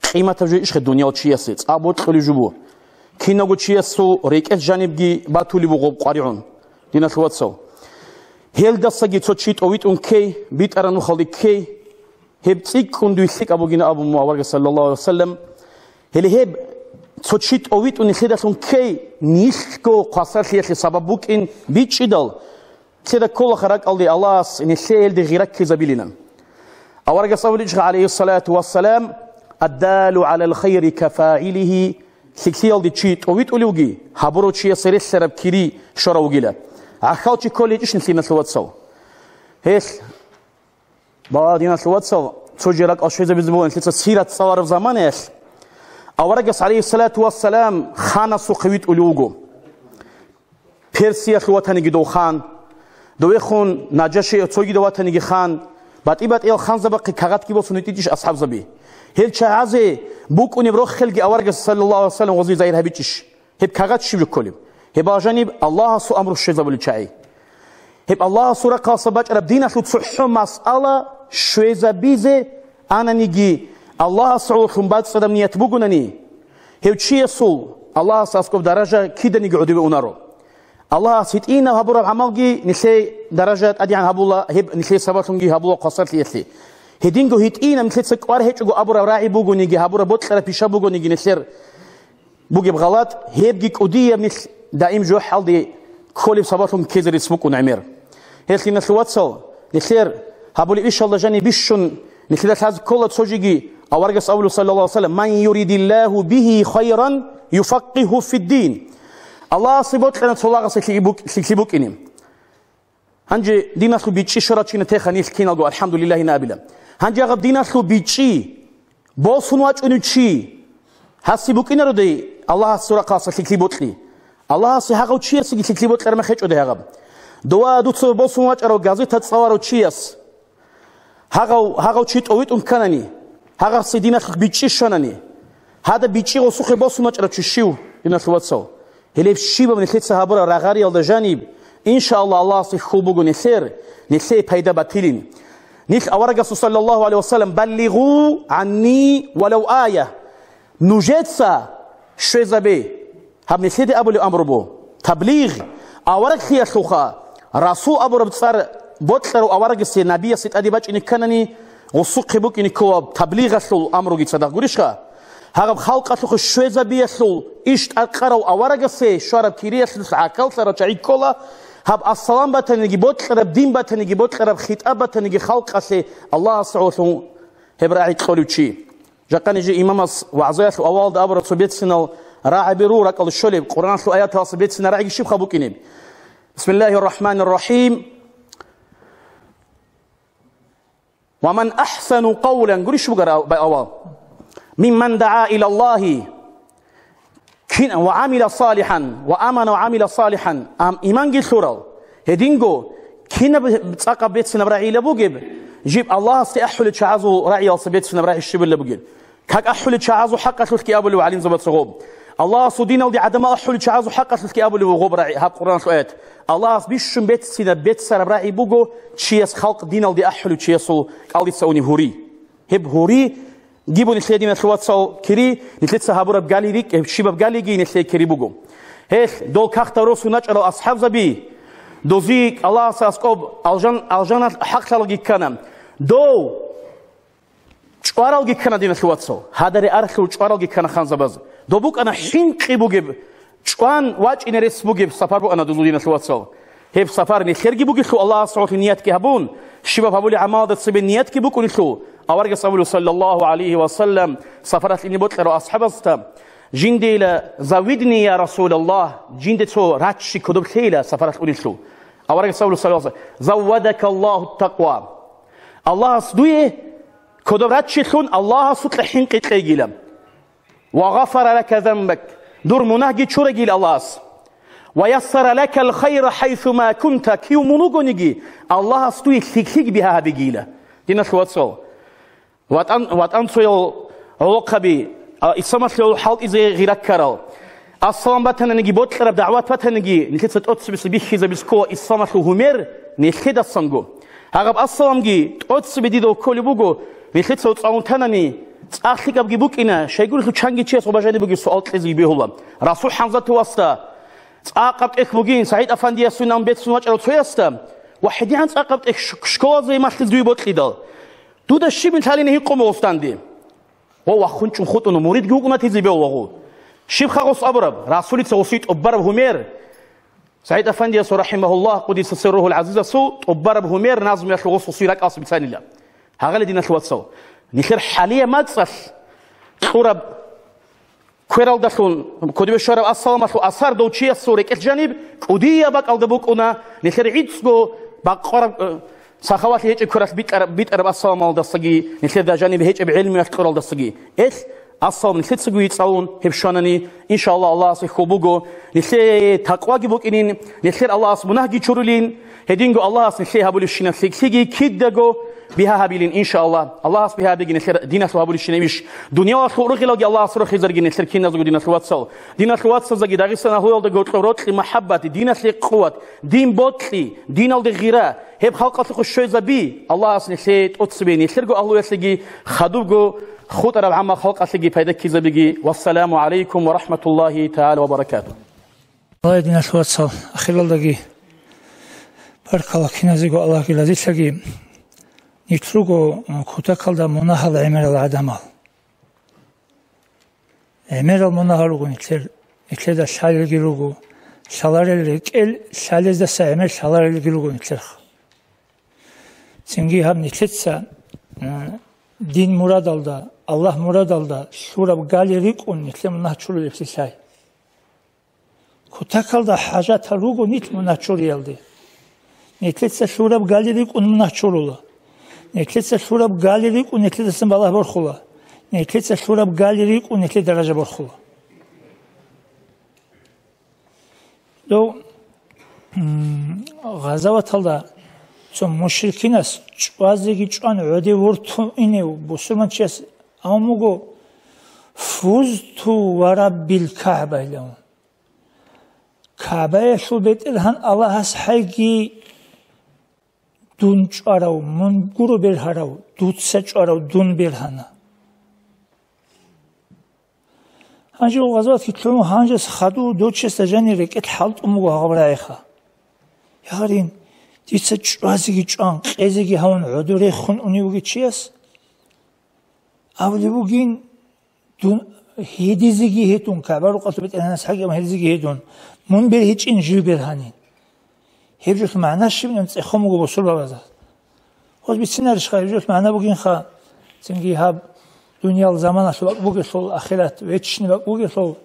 Къиматаб жо ишха дуниял чиясе, цӀакъ бокьулеб жо буго. Кинавго чиясул рекӀелъ жанибги батулеб буго къваригӀун, диналъул вацал. Гьелдасаги цо чи тӀовитӀун ккей, битӀараб нухалде ккей, гьеб цӀикӀкӀун дуе лъикӀаб бугин абун мун аварагас, саллаллагьу гӀалайгьи ва саллам. Гьеле гьеб цо чи тӀовитӀун нилъедалъун ккей, нилъго хвасарлъиялъе сабаб букӀин бичӀчӀидал, нилъеда кколаха ракӀалде Аллагьас нилъее гьелде гъира ккезабилинан. Аварагас абуличӀха, гӀалайгьиссалату вассалам: «Аддалу гӀалал хайри кафагӀилигьи», лъикӀлъиялде чи тӀовитӀулевги, гьабурав чиясе релълъараб кири щварав вугила. ГӀахьал чи кколейчӀищ нилъ, диналъул вацал? Гьелъ, бала, диналъул вацал, цо жо ракӀал щвезабизе буго нилъеца сират цӀалараб заманаялъ. Аварагас, гӀалайгьиссалату вассалам, ханасухъе витӀулев вуго. Персиялъул ватаниги дов хан, довехун Наджаши цогидав ватаниги хан, батӀи-батӀиял ханзабахъе кагъатги босун витӀичӀищ асхӀабзаби. Гьел чагӀазе букӀунеб рохелги аварагас, саллаллагьу гӀалайгьи ва саллам, гъозие загьир гьабичӀищ? Гьеб кагъат щиб жо кколеб? Гьеб бажаниб Аллагьасул амру щвезабулел чагӀи. Гьеб Аллагьасул рахъалъа бачӀараб диналъул цохӀо масъала щвезабизе ананиги, Аллагьас гӀололъун бацӀцӀадаб ният бугонани, гьев чиясул Аллагьас аскӀоб даража киданиги гӀодобе унаро. Аллагьас гьитӀинаб гьабураб гӀамалги нилъее даража тӀадегӀан гьабула, гьеб нилъее сабаблъунги гьабула хвасарлъиялъе. Гьединго гьитӀинаб нилъеца кӀвар гьечӀого абураб рагӀи бугониги, гьабураб бокьараб пиша бугониги нилъер бугеб гъалатӀ, гьебги кӀудияб нилъ даим жохӀалде кколеб сабаблъун ккезе рес букӀун гӀемер. Гьелъ, диналъул вацал, нилъер гьабулеб ишалда жаниб бищун нилъеда лъазе ккола цо жеги, аварагас абулеб, саллаллагьу гӀалайгьи ва саллам: «Ман юридиллагьу бигьи хайран юфаккигьу фиддин». Аллагьасе бокьана цо лагъасе лъикӀлъи букӀ-, лъикӀлъи букӀине. Гьанже диналъул бичӀчӀи щварав чина теха нилъ киналго, алхӀамдулиллагьи, абила. Гьанже гьаб диналъул бичӀчӀи босун вачӀунев чи гьасе букӀинародей Аллагьасул рахъалъа лъикӀлъи бокьи. Аллагьасе гьагъав чиясеги лъикӀлъи бокьараб мехалъ гьечӀоде гьагъаб. Дова дуца босун вачӀарав газета цӀаларав чияс гьагъав, гьагъав чи тӀовитӀун кканани, гьагъасе диналъул бичӀчӀи щванани, гьадаб бичӀчӀи гъосухъе босун вачӀарав чи щив, диналъул вацал? Гьелеб щибаб нилъеца гьабураб рагъариялда жаниб, иншааллагь, Аллагьасде хьул буго нилъер, нилъее пайда батилин. Нилъ аварагасул, саллаллагьу гӀалайгьи ва саллам: «Баллигъу гӀанни валав ая». Нужеца щвезабе. Гьаб нилъеде абулеб амру буго. Таблигъ, авараглъиялъулха, расул абураб цӀар бокьарав аварагасе, набиясе тӀаде бачӀине кканани, гъусухъе букӀине ккола таблигъалъул амруги цадахъ гурищха? Гьагъаб халкъалъухъе щвезабиялъул иш тӀадкъарав аварагасе щвараб кириялъулъ гӀахьаллъарал чагӀи ккола, гьаб ассалам батаниги бокьараб, дин батаниги бокьараб, хитӀаб батаниги халкъалъе Аллагьас гӀололъун гьеб рагӀи кьолев чи. Жакъа нижер имамас вагӀзаялъул авалалда абураб цо бецинал рагӀаби руго ракӀалде щолеб, Къуръаналъул аяталъа бецинал рагӀиги щибха букӀинеб? Бисмиллагьир рахӀманир рахӀим. «Ва ман ахӀсану къавлан», гурищ бугара авал, «мимман дагӀа илаллагьи», кин, «ва гӀамила салихӀан», «ва амана ва гӀамила салихӀан», ам иманги лъурал. Гьединго, кинаб цӀакъаб бецинаб рагӀила бугеб, жиб Аллагьасде ахӀулел чагӀазул рагӀиялъа бецинаб рагӀи щибила бугеб? Как ахӀулел чагӀазул хӀакъалъулъги абулев гӀалимзабаца гъоб. Аллагьасул диналде гӀадамал ахӀулел чагӀазул хӀакъалъулъги абулев гъоб рагӀи, гьаб Къуръаналъул аят. Аллагьас бищун бецина-, бецараб рагӀи буго чияс халкъ диналде ахӀулев чиясул кӀалдица унеб гьури. Гьеб гьури гибу нилъее, диналъул вацал, кири, нилъеца гьабураб гали рикӀкӀе, щибаб галиги нилъее кири буго. Гьелъ, дол кагътал росун рачӀарал асхӀабзаби, дози Аллагьас аскӀоб алжан-, алжаналъ хӀакълъалаги ккана. Дов чӀваралги ккана, диналъул вацал. Гьадаре архӀур чӀваралги ккана ханзабаз. Доб букӀана хӀинкъи бугеб, чӀван вачӀине рес бугеб сапар букӀана дозул, диналъул вацал. Гьеб сапар нилъерги бугелъул Аллагьас гӀололъи ниятги гьабун, щибаб гьабулел гӀамалалда цебе ниятги букӀунелъул, аварагас абулев, саллаллагьу гӀалайгьи ва саллам, сапаралъ ине бокьарав асхӀабазда, жиндейила завидни, я Расулаллагь, жинде цо раччи кодоб лъейила сапаралъ унелъул. Аварагас абулев, саллаллагьу гӀалайгьи ва саллам: «Заввадакаллагьу такъва». Аллагьас дуе кодоб раччи лъун, Аллагьасукьа хӀинкъи кьейгила. «Ва гъафара лака занбак», дур мунагьги чурагил Аллагьас. «Ва яссара лакал хайра хайсума кунта», кив мун вугониги, Аллагьас дуе лъикӀлъиги бигьа гьабигила. Диналъул вацал, ватӀан, ватӀанцоял гӀолохъаби, а, исламалъул хӀалтӀизе гъира ккарал, ассалам батананиги, бокьараб дагӀват батаниги, нилъеца тӀоцебесеб бихьизабиз ккола исламалъул гьумер нилъедасанго. Гьагъаб ассаламги тӀоцебе дида кколеб буго, нилъеца цӀалун танани, цӀакъ лъикӀабги букӀина, щайгурелъул чанги чияс гъоб жаниб бугеб суал кьезеги бегьула. Расул ХӀамзатовасда цӀакъаб тӀехь бугин, СагӀид-афандиясунан бецун вачӀарав цоясда, ва гьедигӀан цӀакъаб тӀехь ш-, школазе малъизе дуе бокьидал, дуда щибин лъалине гьикъун буго гъосданде. Гъо вахун чӀун хутӀун, муридги вукӀуна тизе бев вагъу. Щиб хагъус абураб, Расулица гъосие тӀубараб гьумер. СагӀид-афандиясул, рахӀимагьуллагь, къуддиса сирругьул гӀазизасул тӀубараб гьумер назмуялъул гъос гъосие ракӀалъ бицанила. Гьагъали, диналъул вацал, нилъер хӀалияб мацӀалъ кьураб квералдалъун, кодобе щвараб ассаламалъул асар дов чиясул рекӀелъ жаниб кӀудияб бакӀалда букӀуна, нилъер гӀицӀго бакъвараб, э, сахавалъи гьечӀеб квералъ битӀараб, битӀараб ассаламалдасаги, нилъер дажаниби гьечӀеб гӀелмуялъ кьуралдасаги. Гьелъ, ассалам нилъецаго цӀалун гьеб щванани, иншааллагь, Аллагьасе хьул буго, нилъее такъваги букӀинин, нилъер Аллагьас мунагьги чурулин, гьединго Аллагьас нилъее гьабулебщинаб лъикӀлъиги кидаго Бигьа гьабилин, иншааллагь. Аллагьас бигьа гьабеги нилъер диналъул гьабулищинабищ? Дуниялалъул рухӀилалги Аллагьас рохизарги нилъер киназего диналъул вацал. Диналъул вацалзаги Дагъистан агьлуялда гьоркьоб рокьи махӀаббат, диналъе къуват, дин бокьи, диналде гъира, гьеб халкъалъухъ щвезаби, Аллагьас нилъее тӀоцебе, нилъерго агьлуялъеги хадубго хутӀараб гӀамал халкъалъеги пайда ккезабиги. Вассаламу гӀалайкум ва рахӀматуллагьи тагӀала ва баракатугь. Аллагь, диналъул вацал, ахиралдаги баркала киназего Аллагьги разилъаги. Нилъ руго, м, кутакалда мунагьал гӀемерал гӀадамал. ГӀемерал мунагьал руго нилъер, нилъеда лъалелги руго, лъаларел рекӀел лъалездаса гӀемер лъаларелги руго нилъерха. Цинги гьаб нилъеца, м, дин мурадалда, Аллагь мурадалда лъураб гали рикӀкӀун нилъер мунагь чурулеблъи лъай. Кутакалда хӀажатал руго нилъ мунагь чуриялде. Нилъеца лъураб гали рикӀкӀун мунагь чурула. Нилъеца лъураб гали рикӀкӀун нилъедасан балагь борхула. Нилъеца лъураб гали рикӀкӀун нилъер даража борхула. Дов, м, гъазаваталда цо мушрикинас чӀвазеги чӀван гӀодов вуртун инев бусурманчияс абун буго: «Фузту ва раббил КагӀба», — илан. «КагӀбаялъул БетӀергьан Аллагьас хӀайги дун чӀварав, мун гуро бергьарав, дуца чӀварав дун бергьана». Гьанже гъазаватги лъугӀун, гьанжес хадув дов чиясда жанир рекӀелъ хӀалтӀун буго гьагъаб рагӀиха. Ягъарин, дица чӀвазеги чӀван, къезеги гьавун гӀодов рехун унев вугев чияс абулеб бугин, дун гьедизеги гьедун, КагӀба рукъалъул БетӀергьанас хӀакъикъат гьедизеги гьедун, мун бергьичӀин жив бергьанин. Гьеб жолъул магӀна щибилан цӀехон буго бусурбабазда. Гьоз бицинарищха, гьеб жолъул магӀна бугинха, цинги гьаб дуниял заманалъул бакӀ бугелъул, ахират вечный бакӀ бугелъул,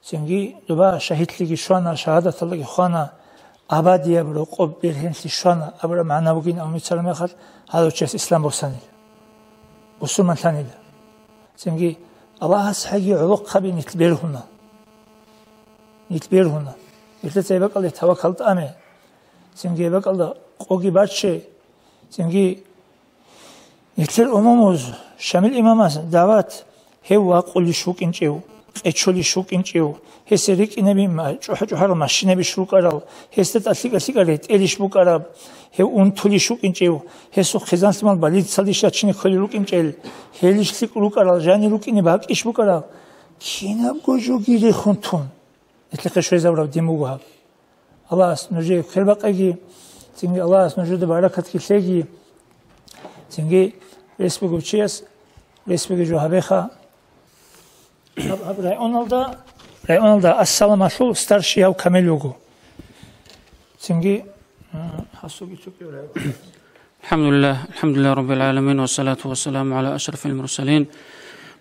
цинги доба шагьидлъиги щвана, шагьадаталдаги хвана, абадияб рокъоб бергьенлъи щвана абураб магӀна бугин, амма бицараб мехалъ гьадав чияс ислам босанила, бусурманлъанила. Цинги Аллагьас хӀайги гӀолохъаби нилъ бергьуна. Нилъ бергьуна. Нилъеца гьеб бакӀалде тавакал тӀаме. Цинги гьеб бакӀалда къоги бачче. Цинги нилъер умумуз, Шамил имамас дават, гьев вакъулищ вукӀинчӀев, къечолищ вукӀинчӀев, гьесие рикӀкӀинаби ма-, чӀухӀа-чӀухӀарал машинабищ рукӀарал, гьесда тӀад лъикӀа-лъикӀа ретӀелищ букӀараб, гьев унтулищ вукӀинчӀев, гьесул хъизан-лъимал больницалдищ рачине кколел рукӀинчӀел, гьелищ лъикӀ рукӀарал, жанир рукӀине бакӀищ букӀарал, кинабго жоги рехун тун, нилъехъе щвезабураб дин буго гьаб. Аллагьас нужее хъвер бакъеги, цинги Аллагьас нужеда баракатги лъеги, цинги рес бугев чияс рес бугев жо гьабеха. Гьаб, гьаб районалда, районалда Ассаламалъул старший гьав Камил вуго. Цинги, а, гьасулги цо кӀиго район. الحمد لله، الحمد لله رب العالمين، والصلاة والسلام على أشرف المرسلين،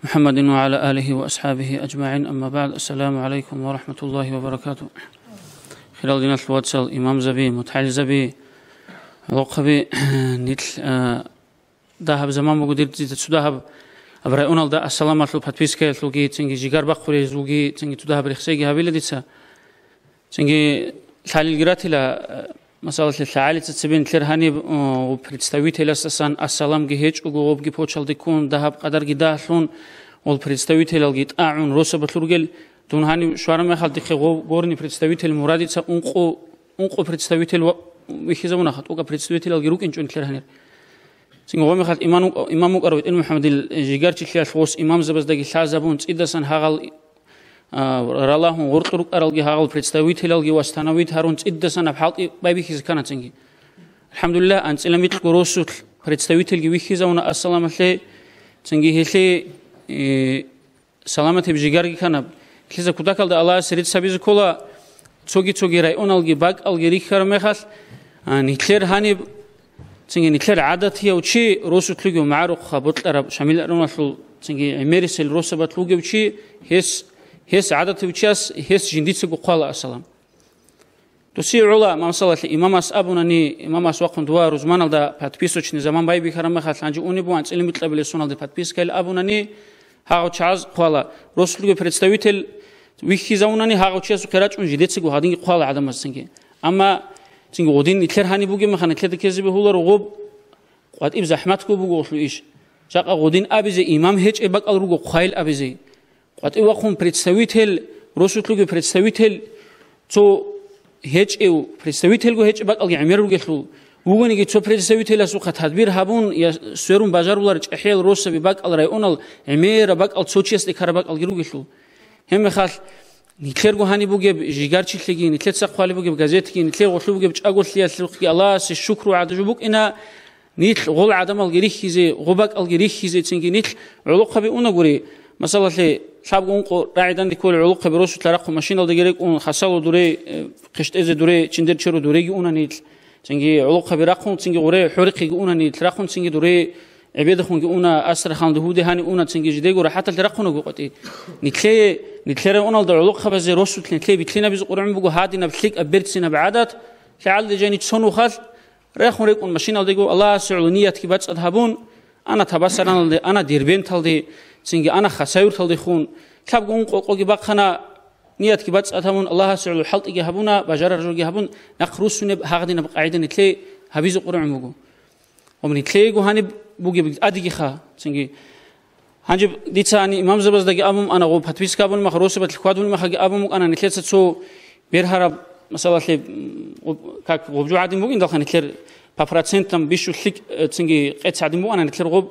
محمد وعلى آله وأصحابه أجمعين، أما بعد، السلام عليكم ورحمة الله وبركاته. Хирал диналъул вацал, имамзаби, мутагӀилзаби, гӀолохъаби, нилъ, а, дагьаб заман буго дир, дица цо дагьаб аб районалда Ассаламалъул подпискаялъулги, цинги жигар бахъулезулги, цинги цо дагьаб рехсейги гьабила дица. Цинги лъалилги ратила, э, масалалъе, лъагӀалица цебе нилъер гьаниб, э, представителясдасан Ассаламги гьечӀого, гъобги почалде ккун, дагьаб къадарги дагьлъун, гъол представителалги тӀагӀун росабалъ ругел, дун гьанив щвараб мехалъ дихъе гъов горни представитель Мурадица ункъо, ункъо представитель ва-, вихьизабунаха, тӀокӀаб представителалги рукӀинчӀо нилъер гьанир. Цинги гъо мехалъ иман-, имам вукӀарав ВетӀил МухӀаммадил жигарчилъиялъ гъос имамзабаздаги лъазабун, цӀидасан гьагъал, а, ралагьун гъоркь рукӀаралги гьагъал представителалги восстановить гьарун цӀидасан гьаб хӀалтӀи байбихьизе ккана цинги. АлхӀамдулиллагь, анцӀила микьго росулъ представительги вихьизавуна Ассаламалъе, цинги гьелъие, э, саламатаб жигарги ккана. Лъица кутакалда Аллагьасе рецц гьабизе ккола, цоги-цоги районалги бакӀалги рихьараб мехалъ, а, нилъер гьаниб, цинги нилъер гӀадатияв чи, росулъ вугев магӀарухъа бокьараб Шамил районалъул, цинги гӀемерисел росабалъ вугев чи, гьес, гьес гӀадатияв чияс, гьес жиндицаго хъвала Ассалам. Досие гӀола, масалалъе, имамас абунани, имамас вахъун дова рузманалда подписочный заман байбихьараб мехалъ, гьанже унеб буган анцӀила микьабилеб соналде подпискайилан абунани, гьагъав чагӀаз хъвала. Росулъго представитель вихьизавунани, гьагъав чиясухъе рачӀун жидецаго гьадинги хъвала гӀадамаз цинги. Амма цинги гъодин нилъер гьаниб бугеб мехалъ, нилъеда ккезе бегьуларо гъоб къватӀиб захӀматго буго гъолъул иш. Жакъа гъудин абизе имам гьечӀеб бакӀал руго хъвайил абизе. КъватӀив вахъун представитель, росулъуги представитель, цо гьечӀев, представительго гьечӀеб бакӀалги гӀемер ругелъул, вугониги цо представителясухъа тадбир гьабун, я сверун бажарулар чӀахӀиял росаби бакӀал районал гӀемераб бакӀал цо чиясде ккараб бакӀалги ругелъул. Гьебмехалъ, нилъерго гьаниб бугеб жигарчилъиги, нилъеца хъвалеб бугеб газетги, нилъер гъолъуб бугеб чӀаголъиялъухъги Аллагьасе шукру гӀадаб жо букӀина, нилъ гъол гӀадамалги рихьизе, гъо бакӀалги рихьизе, цинги нилъ гӀолохъаби унагури. Масалалъе, лъабго ункъо рагӀидан риккола гӀолохъаби росулъа рахъун машиналдаги рекӀун, хасало дуре, э, хъищтӀезе дуре, чиндер черу дуреги уна нилъ. Цинги гӀолохъаби рахъун, цинги гъуре хӀорихъеги уна нилъ, рахъун цинги дуре ГӀебедахунги уна, Астраханде гьуде гьани уна, цинги жидего рахӀаталъе рахъунаго къватӀи. Нилъее, нилъер районалда гӀолохъабазе росулъ нилъее битлъинабизе къургӀун буго гьадинаб лъикӀаб берцинаб гӀадат, лъагӀалде жани цо нухалъ рехун рекӀун машиналдего Аллагьасе гӀоло ниятги бацӀцӀад гьабун, ана Табасараналде, ана Дербенталде, цинги ана Хасавюрталдехун, лъабго ункъо къоги бахъана, ниятги бацӀцӀад гьабун, Аллагьасе гӀоло хӀалтӀиги гьабуна, бажарар жоги гьабун, нахъ руссунеб гьагъадинаб къагӀида нилъее гьабизе къургӀун буго. Ва нилъеего гьаниб бугеб тӀадегиха, цинги. Гьанже дица гьани имамзабаздаги абун ана, гъоб подписка абун маха, росабалъ хьвадулин махаги абун букӀана, нилъеца цо бергьараб, масалалъе, м, гъоб-, как гъобжо гӀадин бугиндалха, нилъер по процентам бищун лъикӀ, э, цинги къец гӀадин букӀана, нилъер гъоб,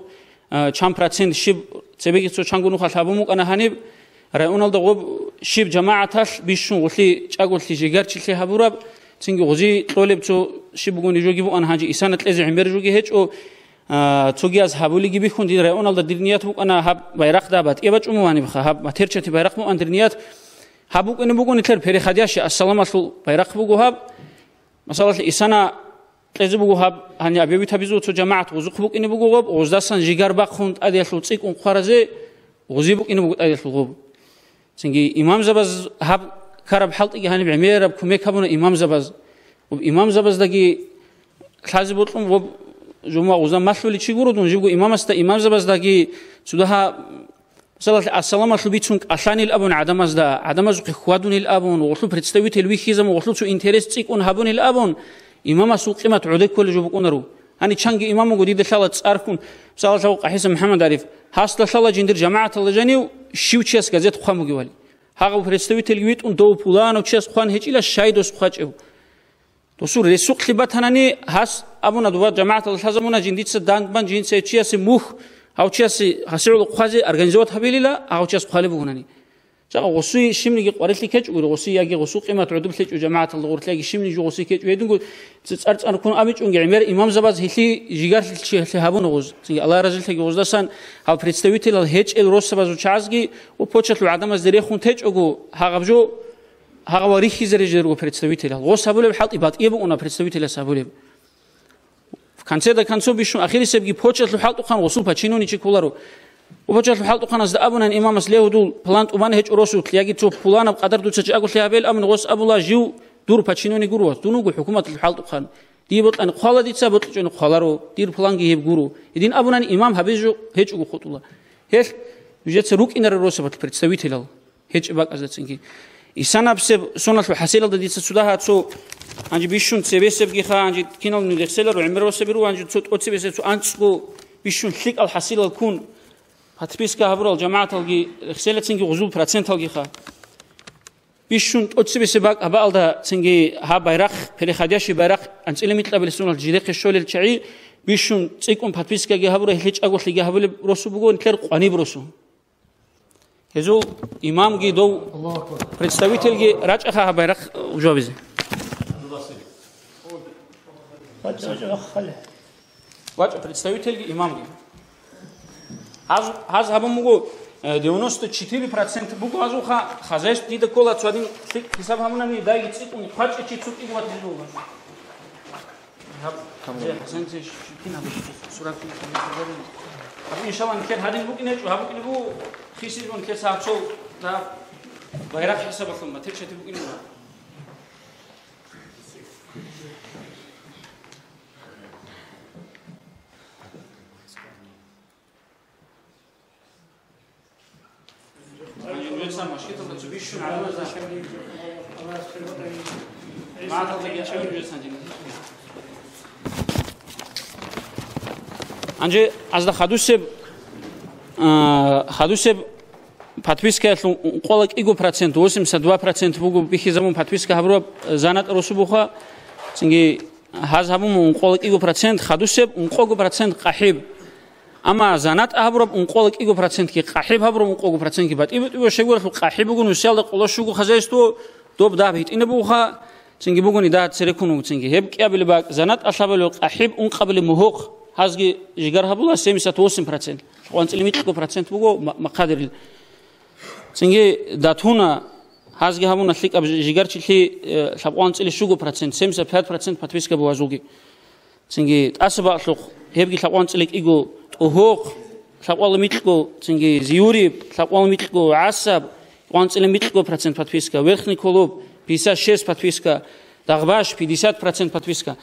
э, чан процент щиб, цебеги цо чанго нухалъ абун букӀана гьаниб, районалда гъоб щиб жамагӀаталъ бищун гъолъи чӀаголъи жигарчилъи гьабураб, цинги гъузи кьолеб цо щиб бугони жоги буан гьанже исана кьезе гӀемер жоги гьечӀо, а, цогияз гьабулиги бихьун, дир районалда дир ният букӀана гьаб байрахъда батӀияб бачӀун бугьанибха, гьаб матерчати байрахъ буан дир ният. Гьаб букӀине буго нилъер переходящий ассаламалъул байрахъ буго гьаб. Масалалъе, исана кьезе буго гьаб, гьаниб объявить гьабизул цо жамагӀат гъузухъ букӀине буго гъоб, гъуздасан жигар бахъун тӀадиялъул цӀикӀкӀун хъваразе гъузи букӀине буго тӀадиялъул гъоб. Цинги имамзабаз гьаб ккараб хӀалтӀиги гьаниб гӀемераб кумек гьабуна имамзабаз. Ва имамзабаздаги лъазе бокьун ва жума гъуза малъулев чи гуро дун, жибго имамасда, имамзабаздаги цо дагьа, мисалалъе, ассаламалъул бицун кӀалъанил абун гӀадамазда, гӀадамазухъе хьвадунил абун, гъолъул представитель вихьизабун, гъолъул цо интерес цӀикӀкӀун гьабунил абун, имамасул къимат гӀодекколеб жо букӀунаро. Гьаниб чанги имам вуго, дида лъала цӀархун, мисалалъе, ГӀиса МухӀаммад Ариф, гьасда лъала жиндир жамагӀаталда жанив щив чияс газет хъван бугевали. Гьагъав представительги витӀун, дов пуланав чияс хъван гьечӀила, щай дос хъвачӀев. Досул ресухълъи батанани, гьас абуна, дова жамагӀаталда лъазабуна, жиндица дандбан жинца гьев чиясе мухь, гьав чиясе гьасигӀула хъвазе организовать гьабилила, гьав чияс хъвалеб бугунани. Жакъа гъусуй щибниги къварилъи ккечӀо гури, гъусуй яги гъусу къимат гӀодоб лъечӀо жамагӀаталда гъурлъ, яги щибниги жо гъусу ккечӀо гьединго цӀар-цӀарккун абичӀунги гӀемер имамзабаз гьелъи жигарлъи гьабуна гъуз. Цинги Аллагь разилъаги гъуздасан гьал представителал гьечӀел росабазул чагӀазги ва почалъул гӀадамазде рехун течӀого гьагъаб жо, гьагъава рихьизе режерго представителал. Гъос гьабулеб хӀалтӀи батӀияб букӀуна представителас гьабулеб. В конце до концов бищун ахирисебги почалъул хӀалтӀухъан гъусул подчиненный чи кколаро. Ва почалъул хӀалтӀухъаназда абунан имамас: «Ле, гьудул, план тӀубан гьечӀо росулъ, яги цо пуланаб къадар дуца чӀаголъи гьабел», абун, гъос абула: «Жив дур подчиненный гуро, дун вуго хӀукуматалъул хӀалтӀухъан. Дие бокьани хъвала дица, бокьичӀони хъваларо, дир планги гьеб гуро». Гьедин абунани имам гьабизе жо гьечӀого хутӀула. Гьелъ нужеца рукӀинарал росабалъ представителал. ГьечӀеб бакӀаздацинги. Исанабсеб соналъул хӀасилалда дица цо дагьа цо, гьанже бищун цебесебгиха, гьанже кинал рехселаро, гӀемер росаби руго, гьанже цо тӀоцебесеб цо анцӀго бищун лъикӀал хӀасилал ккун, подписка гьабурал жамагӀаталги рехселацинги гъузул проценталгиха. Бищун тӀоцебесеб бакӀ гьабаалда цинги гьаб байрахъ, переходящий байрахъ, анцӀила микьабилесуналъ жидехъе щолел чагӀи, бищун цӀикӀкӀун подпискаги гьабура, гьелъие чӀаголъиги гьабулеб росу буго, нилъер къваниб росу. Гьезул имамги дов представительги рачӀаха гьаб байрахъ жавабизе. ВачӀа представительги имамги. Гьаз, гьаз гьабун буго, э, девяносто четыре процент буго гьазулха хозяйство дида ккола цо гьадин хисаб гьабунани, дайги цӀикӀкӀун хъвачӀичи цо кӀиго батизе буго. Гьаб, тамам. Зе, Хасанчи, ш-, кин гьаб, сурат кин гьаб, гьаб, иншалла, нилъер гьадин букӀине чӀо, гьаб букӀине бу, хисизун нилъер сагӀат цо, да, байрахъ хӀисабалъун, ма, теччати букӀине ма. Гьанже азда хадусеб, а, хадусеб подпискаялъул ункъола кӀиго процент, восемьдесят два процент буго бихьизабун подписка гьабураб занатӀ росу буха, цинги гьаз гьабун ункъола кӀиго процент хадусеб, ункъого процент къахӀиб. Амма занатӀ гьабураб ункъола кӀиго процентги, къахӀиб гьабураб ункъого процентги батӀи-бутӀи ва щегуралъул къахӀиб бугун, усиялда къоло щуго хозяйство, доб дагьаб гьитӀинаб буха, цинги бугони дагьа цереккун вуго цинги. Гьеб кӀиабили бакӀ, занатӀ алъабали къахӀиб ункъабили мугьукъ, гьазги жигар гьабула семьдесят восемь процент. ЛъабкъванцӀили микьго процент буго ма-, махъадирил. Цинги датуна, гьазги гьабуна лъикӀаб жи-, жигарчилъи, э, лъабкъванцӀили щуго процент, семьдесят пять процент подписка бугьазулги. Цинги тӀаса бакълъухъ, гьебги лъабкъванцӀила кӀиго тӀугьухъ, лъабкъвала микьго, цинги зиюриб, лъабкъвала микьго гӀасаб, кӀванцӀила микьго процент подписка, Верхний Колоб, пятьдесят шесть подписка, Дагъбаш, пятьдесят процент подписка.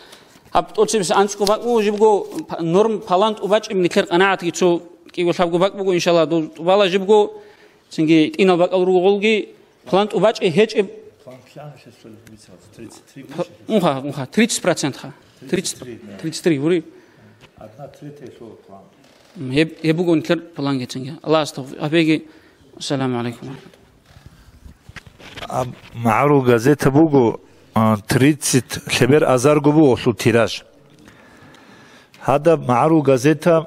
Гьаб тӀоцебесеб анцӀго бакӀ буго жибго п-, норм палан тӀубачӀеб нилъер къанагӀатги цо кӀиго лъабго бакӀ буго, иншалла, дов тӀубала жибго, цинги тӀинал бакӀал руго гъолги, палан тӀубачӀи гьечӀеб. План пьян сейчас, что ли, тридцать три П-, гуще? Унха, унха, тридцать процент ха. Тридцать, тридцать три, да. Тридцать три, вури. Одна третья шло план. М, гьеб, гьеб буго нилъер плангицинги. Аллагьас тавфикъ гьабеги. Ассаламу алейкум ва рахматуллах. А, МагӀарул газета буго, а, тридцать лъебер азарго буго лъул тираж. Гьадаб МагӀарул газета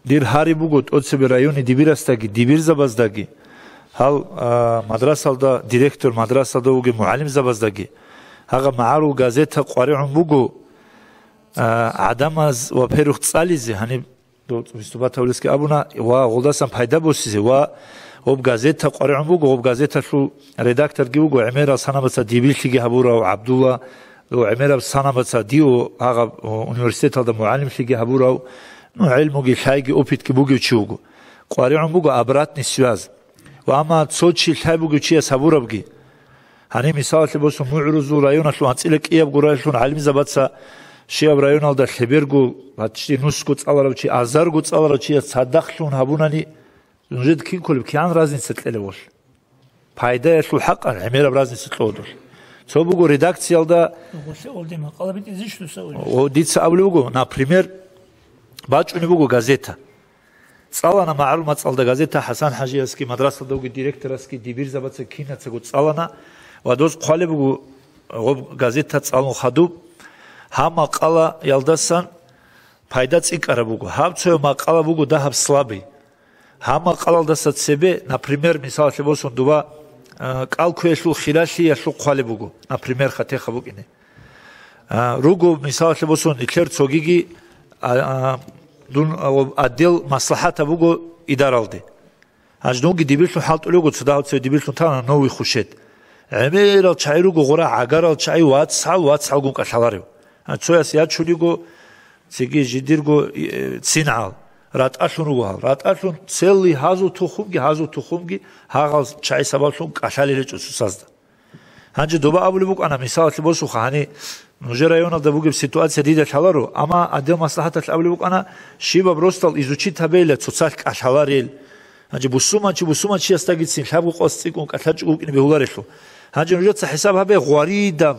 дир гьари буго тӀоцебе районе дибирасдаги, дибирзабаздаги, гьал, а, мадрасалда директор, мадрасалда вугев мугӀалимзабаздаги, гьагъа МагӀарул газета къваригӀун буго, а, гӀадамаз, во-первых, цӀализе, гьаниб дов выступать гьавлесги абуна, ва гъолдасан пайда босизе, ва гъоб газета къваригӀун буго, гъоб газеталъул редакторги вуго гӀемерал санабаца дибирлъиги гьабурав ГӀабдулла, гӀемераб санабаца див гьагъаб университеталда мугӀалимлъиги гьабурав, ну, гӀелмуги лъайги опытги бугев чи вуго. КъваригӀун буго обратный связь. Ва амма цо чи лъай бугев чияс гьабурабги. Гьаниб мисалалъе босун, МугӀрузул районалъул анцӀила кӀиябго районалъул гӀалимзабаца щибаб районалда лъеберго, почти нусго цӀаларав чи, азарго цӀаларав чияс цадахълъун гьабунани, нужеда кин кколеб, кигӀан разница кьелеб гъолъ? Пайдаялъул хӀакъан гӀемераб разница кьола дол. Цо буго редакциялда. Гъолъе олде макъала битӀизе жо дуца абулеб? О, дица абулеб буго, например, бачӀунеб буго газета. ЦӀалана МагӀарул мацӀалда газета ХӀасан-хӀажиясги, мадрасалда вугев директорасги, дибирзабаца кинацаго цӀалана ва доз хъвалеб буго гъоб газета цӀалун хадуб. Гьаб макъалаялдасан пайда цӀикӀкӀараб буго. Гьаб цояб макъала буго дагьаб слабый. Гьаб макъалалдаса цебе, например, мисалалъе босун, дуба, а, кӀал кквеялъул хиралъиялъул хъвалеб буго, например, хатеха букӀине. А, руго, мисалалъе босун, нилъер цогиги, а, а, дун, а, отдел маслахӀата буго идаралде. Гьанже дунги дибирлъун хӀалтӀулев вуго, цо дагьав цеве дибирлъун тана, Новый Хушет. ГӀемерал чагӀи руго гъура, гӀагарал чагӀи, вацгӀал-вацгӀалгун кӀалъаларев. Гьанже цояс ячун йиго, цеги жидерго, э, цинагӀал. РатӀалъун руго гьал. РатӀалъун целый гьазул тухумги, гьазул тухумги гьагъал чагӀи сабаблъун кӀалъалел гьечӀо цоцазда. Гьанже доба абулеб букӀана, мисалалъе босуха, гьани нужер районалда бугеб ситуация дида лъаларо, амма отдел маслахӀаталъ абулеб букӀана, щибаб росдал изучить гьабейила цоцалъ кӀалъаларел. Гьанже бусуманчи бусуманчиясдагицин лъабго къоялъ цӀикӀкӀун кӀалъачӀого вукӀине бегьуларелъул. Гьанже нужеца хӀисаб гьабе, гъваридаб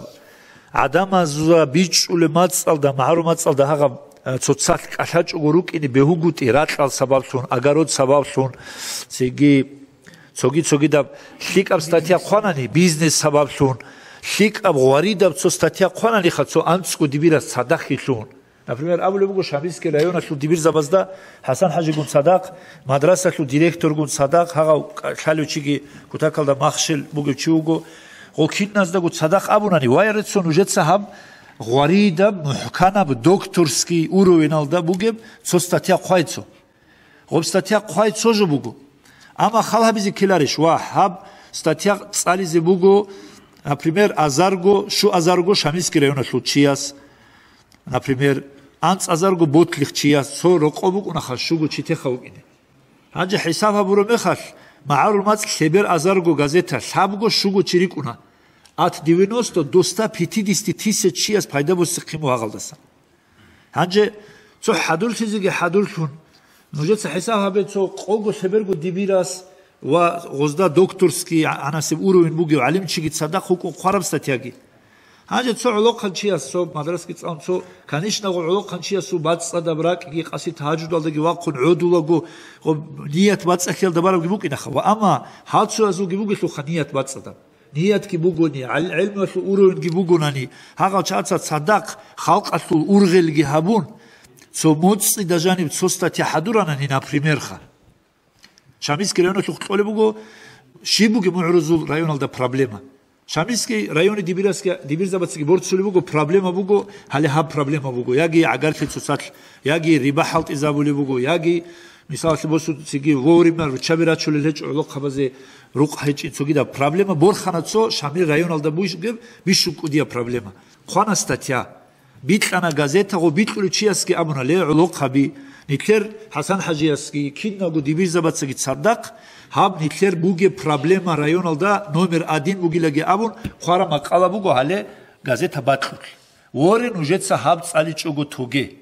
гӀадамазда бичӀчӀулеб мацӀалда, магӀарул мацӀалда гьагъаб, э, цоцалъ кӀалъачӀого рукӀине бегьугутӀи, ракьал сабаблъун, огород сабаблъун, цеги цоги-цогидаб лъикӀаб статья хъванани, бизнес сабаблъун, лъикӀаб гъваридаб цо статья хъвананиха цо анцӀго дибирас цадахъ хьилъун. Например, абулеб буго, Шамилский районалъул дибирзабазда ХӀасан-хӀажигун цадахъ, мадрасалъул директоргун цадахъ, гьагъав лъалев чиги кутакалда махщел бугев чи вуго, гъо киназдаго цадахъ абунани, вай, рецо, нужеца гьаб гъваридаб, мухӀканаб, докторский уровеналда бугеб цо статья хъвайцо. Гъоб статья хъвай цо жо буго. Амма хал гьабизе ккеларищ? Ва гьаб статья цӀализе буго, например, азарго, щу азарго Шамилский районалъул чияс, например, анцӀ азарго Ботлих чияс, цо рокъо букӀунаха щуго чи теха вукӀине. Гьанже хӀисаб гьабураб мехалъ, магӀарул мацӀ лъебер азарго газета лъабго щуго чи рикӀкӀуна. От девяносто до ста пятидесяти тысяч чияс пайда босихъин буго гьагъалдасан. Гьанже цо хӀадурлъизеги хӀадурлъун, нужеца хӀисаб гьабе, цо къого лъеберго дибирас ва гъозда докторский гӀанасеб уровень бугев гӀалимчиги цадахъ вукӀун хъвараб статьяги. Гьанже цо гӀолохъанчияс, цо мадрасаги цӀалун, цо, конечно, гъо гӀолохъанчиясул бацӀцӀадаб ракӀги къаси тагьажудалдаги вахъун гӀодулаго, гъо ният бацӀцӀалъиялда барабги букӀинаха. Ва амма гьал цоязулги бугелъулха ният бацӀцӀадаб. Ниятги бугони, гӀел-, гӀелмуялъул уровеньги бугонани, гьагъал чаца цадахъ халкъалъул ургъелги гьабун, цо моцӀида жаниб цо статья хӀадуранани, напримерха. Шамильский районалъухъ кьолеб буго, щиб бугеб мугӀрузул районалда проблема. Шамильский районе дибирасги-, дибирзабацаги борцулеб буго, проблема буго, гьале гьаб проблема буго, яги гӀагарлъи цоцалъ, яги риба хӀалтӀизабулеб буго, яги, мисалалъе босун, цинги вовремя руччаби рачулел гьечӀо гӀолохъабазе, рукъ гьечӀин цогидаб проблема. Борхана цо Шамил районалда бугеб бищун кӀудияб проблема. Хъвана статья. Бикьана газетагъо, бикьулев чиясги абуна: «Ле, гӀолохъаби, нилъер ХӀасан-хӀажиясги, киналго дибирзабацаги цадахъ, гьаб нилъер бугеб проблема районалда номер один бугилаги», абун, хъвара макъала буго гьале газета бакьулъ. Воре, нужеца гьаб цӀаличӀого тоге.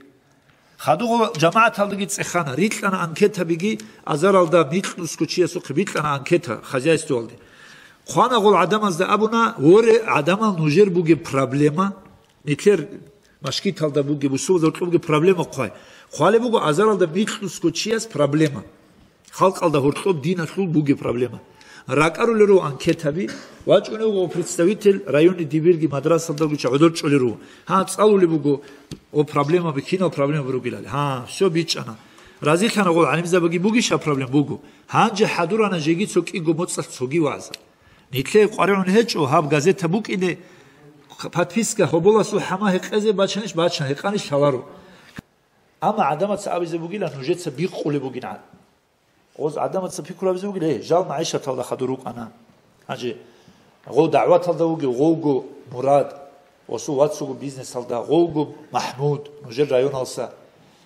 Хадугъо жамагӀаталдаги цӀехана, рикьана анкетабиги, азаралда микьнусго чиясухъе бикьана анкета хозяйствоялде. Хъванагъул гӀадамазда абуна: «Воре, гӀадамал, нужер бугеб проблема, нилъер машгиталда бугеб, усулазда гьоркьоб бугеб проблема хъвай». Хъвалеб буго азаралда микьнусго чияс проблема. Халкъалда гьоркьоб диналъул бугеб проблема. РакӀарулел руго анкетаби, вачӀунев вуго представитель районный дибирги мадрасалда гуча гӀодор чӀолел руго. Гьа, цӀалулеб буго, о, проблемаби, кинал проблемаби ругелали. Гьа, всё, бичӀчӀана. Разилъана гъол гӀалимзабаги бугищ гьаб проблема? Буго. Гьанже хӀадурана жеги цо кӀиго моцӀалъ цоги вагӀза. Нилъее къваригӀун гьечӀо гьаб газета букӀине, подписка гьоболасул хӀама гьекъезе бачанищ? Бачан, гьекъанищ? Лъаларо. Амма гӀадамаца абизе бугила, нужеца бикъулеб бугин гӀад. Гъоз гӀадамаца пикру гьабизе бугила, гье, жал магӀишаталда хадур рукӀана. Гьанже гъов дагӀваталда вугев, гъовго Мурад, гъосул вацаго бизнесалда, гъовго МахӀмуд, нужер районалса.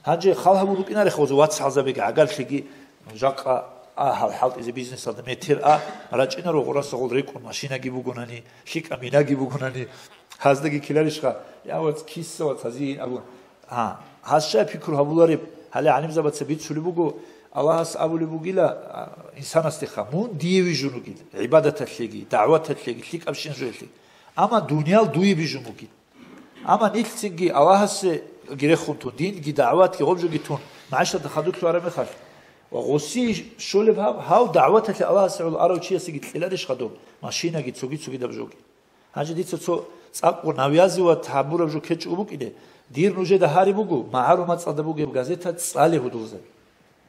Гьанже хал гьабун рукӀинареха гъоз вацгӀалзабиги гӀагарлъиги, жакъа а гьал хӀалтӀизе бизнесалда метер а рачӀинаро гъураса гъол рекӀун машинаги бугонани, лъикӀа минаги бугонани, гьаздаги ккеларищха, я вац, киса вац, гьазие абун. Гьа, гьас щай пикру гьабулареб? Гьале гӀалимзабаца бицулеб буго, Аллагьас абулеб бугила, а, инсанасдеха: «Мун дие вижун вугил, гӀибадаталъеги, дагӀваталъеги, лъикӀабщин жоялъеги. Амма дуниял дуе бижун бугин». Амма нилъцинги Аллагьасе гирехун тун, динги дагӀватги гъоб жоги тун, магӀишатда хадурлъу араб мехалъ, ва гъоси щолеб гьаб, гьав дагӀваталъе Аллагьасе гӀоло арав чиясеги кьеларищ хадуб машинаги цоги-цогидаб жоги? Гьанже дица цо цӀакъго навязывать гьабураб жо ккечӀого букӀине, дир нужеда гьари буго, магӀарул мацӀалда бугеб газета цӀале гьудулзаби.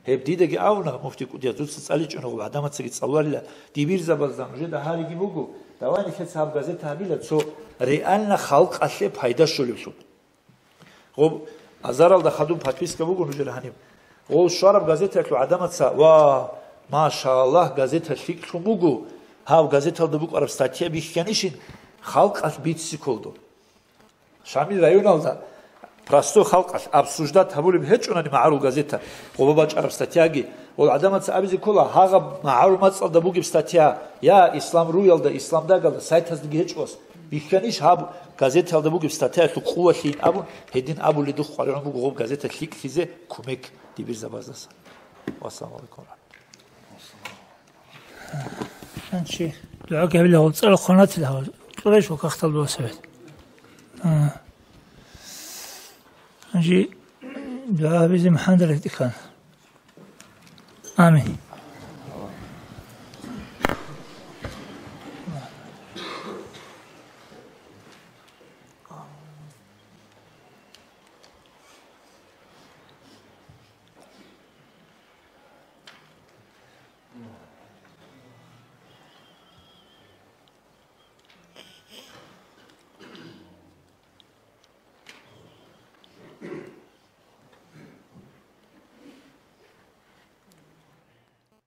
Гьеб дидаги абуна, муфти кӀудияс, дуца цӀаличӀого гӀадамацаги цӀалуларила, дибирзабазда нужеда гьариги буго, давай нилъеца гьаб газета гьабила, цо реально халкъалъе пайда щолевлъун. Гъоб азаралда хадуб подписка буго нужер гьаниб. Гъов щвараб газетаялъул гӀадамаца: «Ва, машаллагь, газета лъикӀлъун буго, гьав газеталда букӀараб статья бихьанищин, халкъалъ бицисе кколдо». Шамил районалда простой халкъалъ обсуждать гьабулеб гьечӀонани магӀарул газета, гъоба бачӀараб статьяги, гъол гӀадамаца абизе ккола, гьагъаб магӀарул мацӀалда бугеб статья, я Ислам.ру-ялда, Исламдагалда, сайтаздаги гьечӀос, бихьанищ гьаб газеталда бугеб статьяялъул къувалъийин абун, гьедин абуледухъ къваригӀун буго гъоб газета лъикӀлъизе кумек дибирзабаздаса. Вассаламу алейкум. Анчи дугӀа гьабила гъоб цӀар хъванатил гьав. Кьурай шо кахтал дуа совет. А. Анчи дугӀа гьабизе МухӀаммад рагьтӀи ккан. Амин.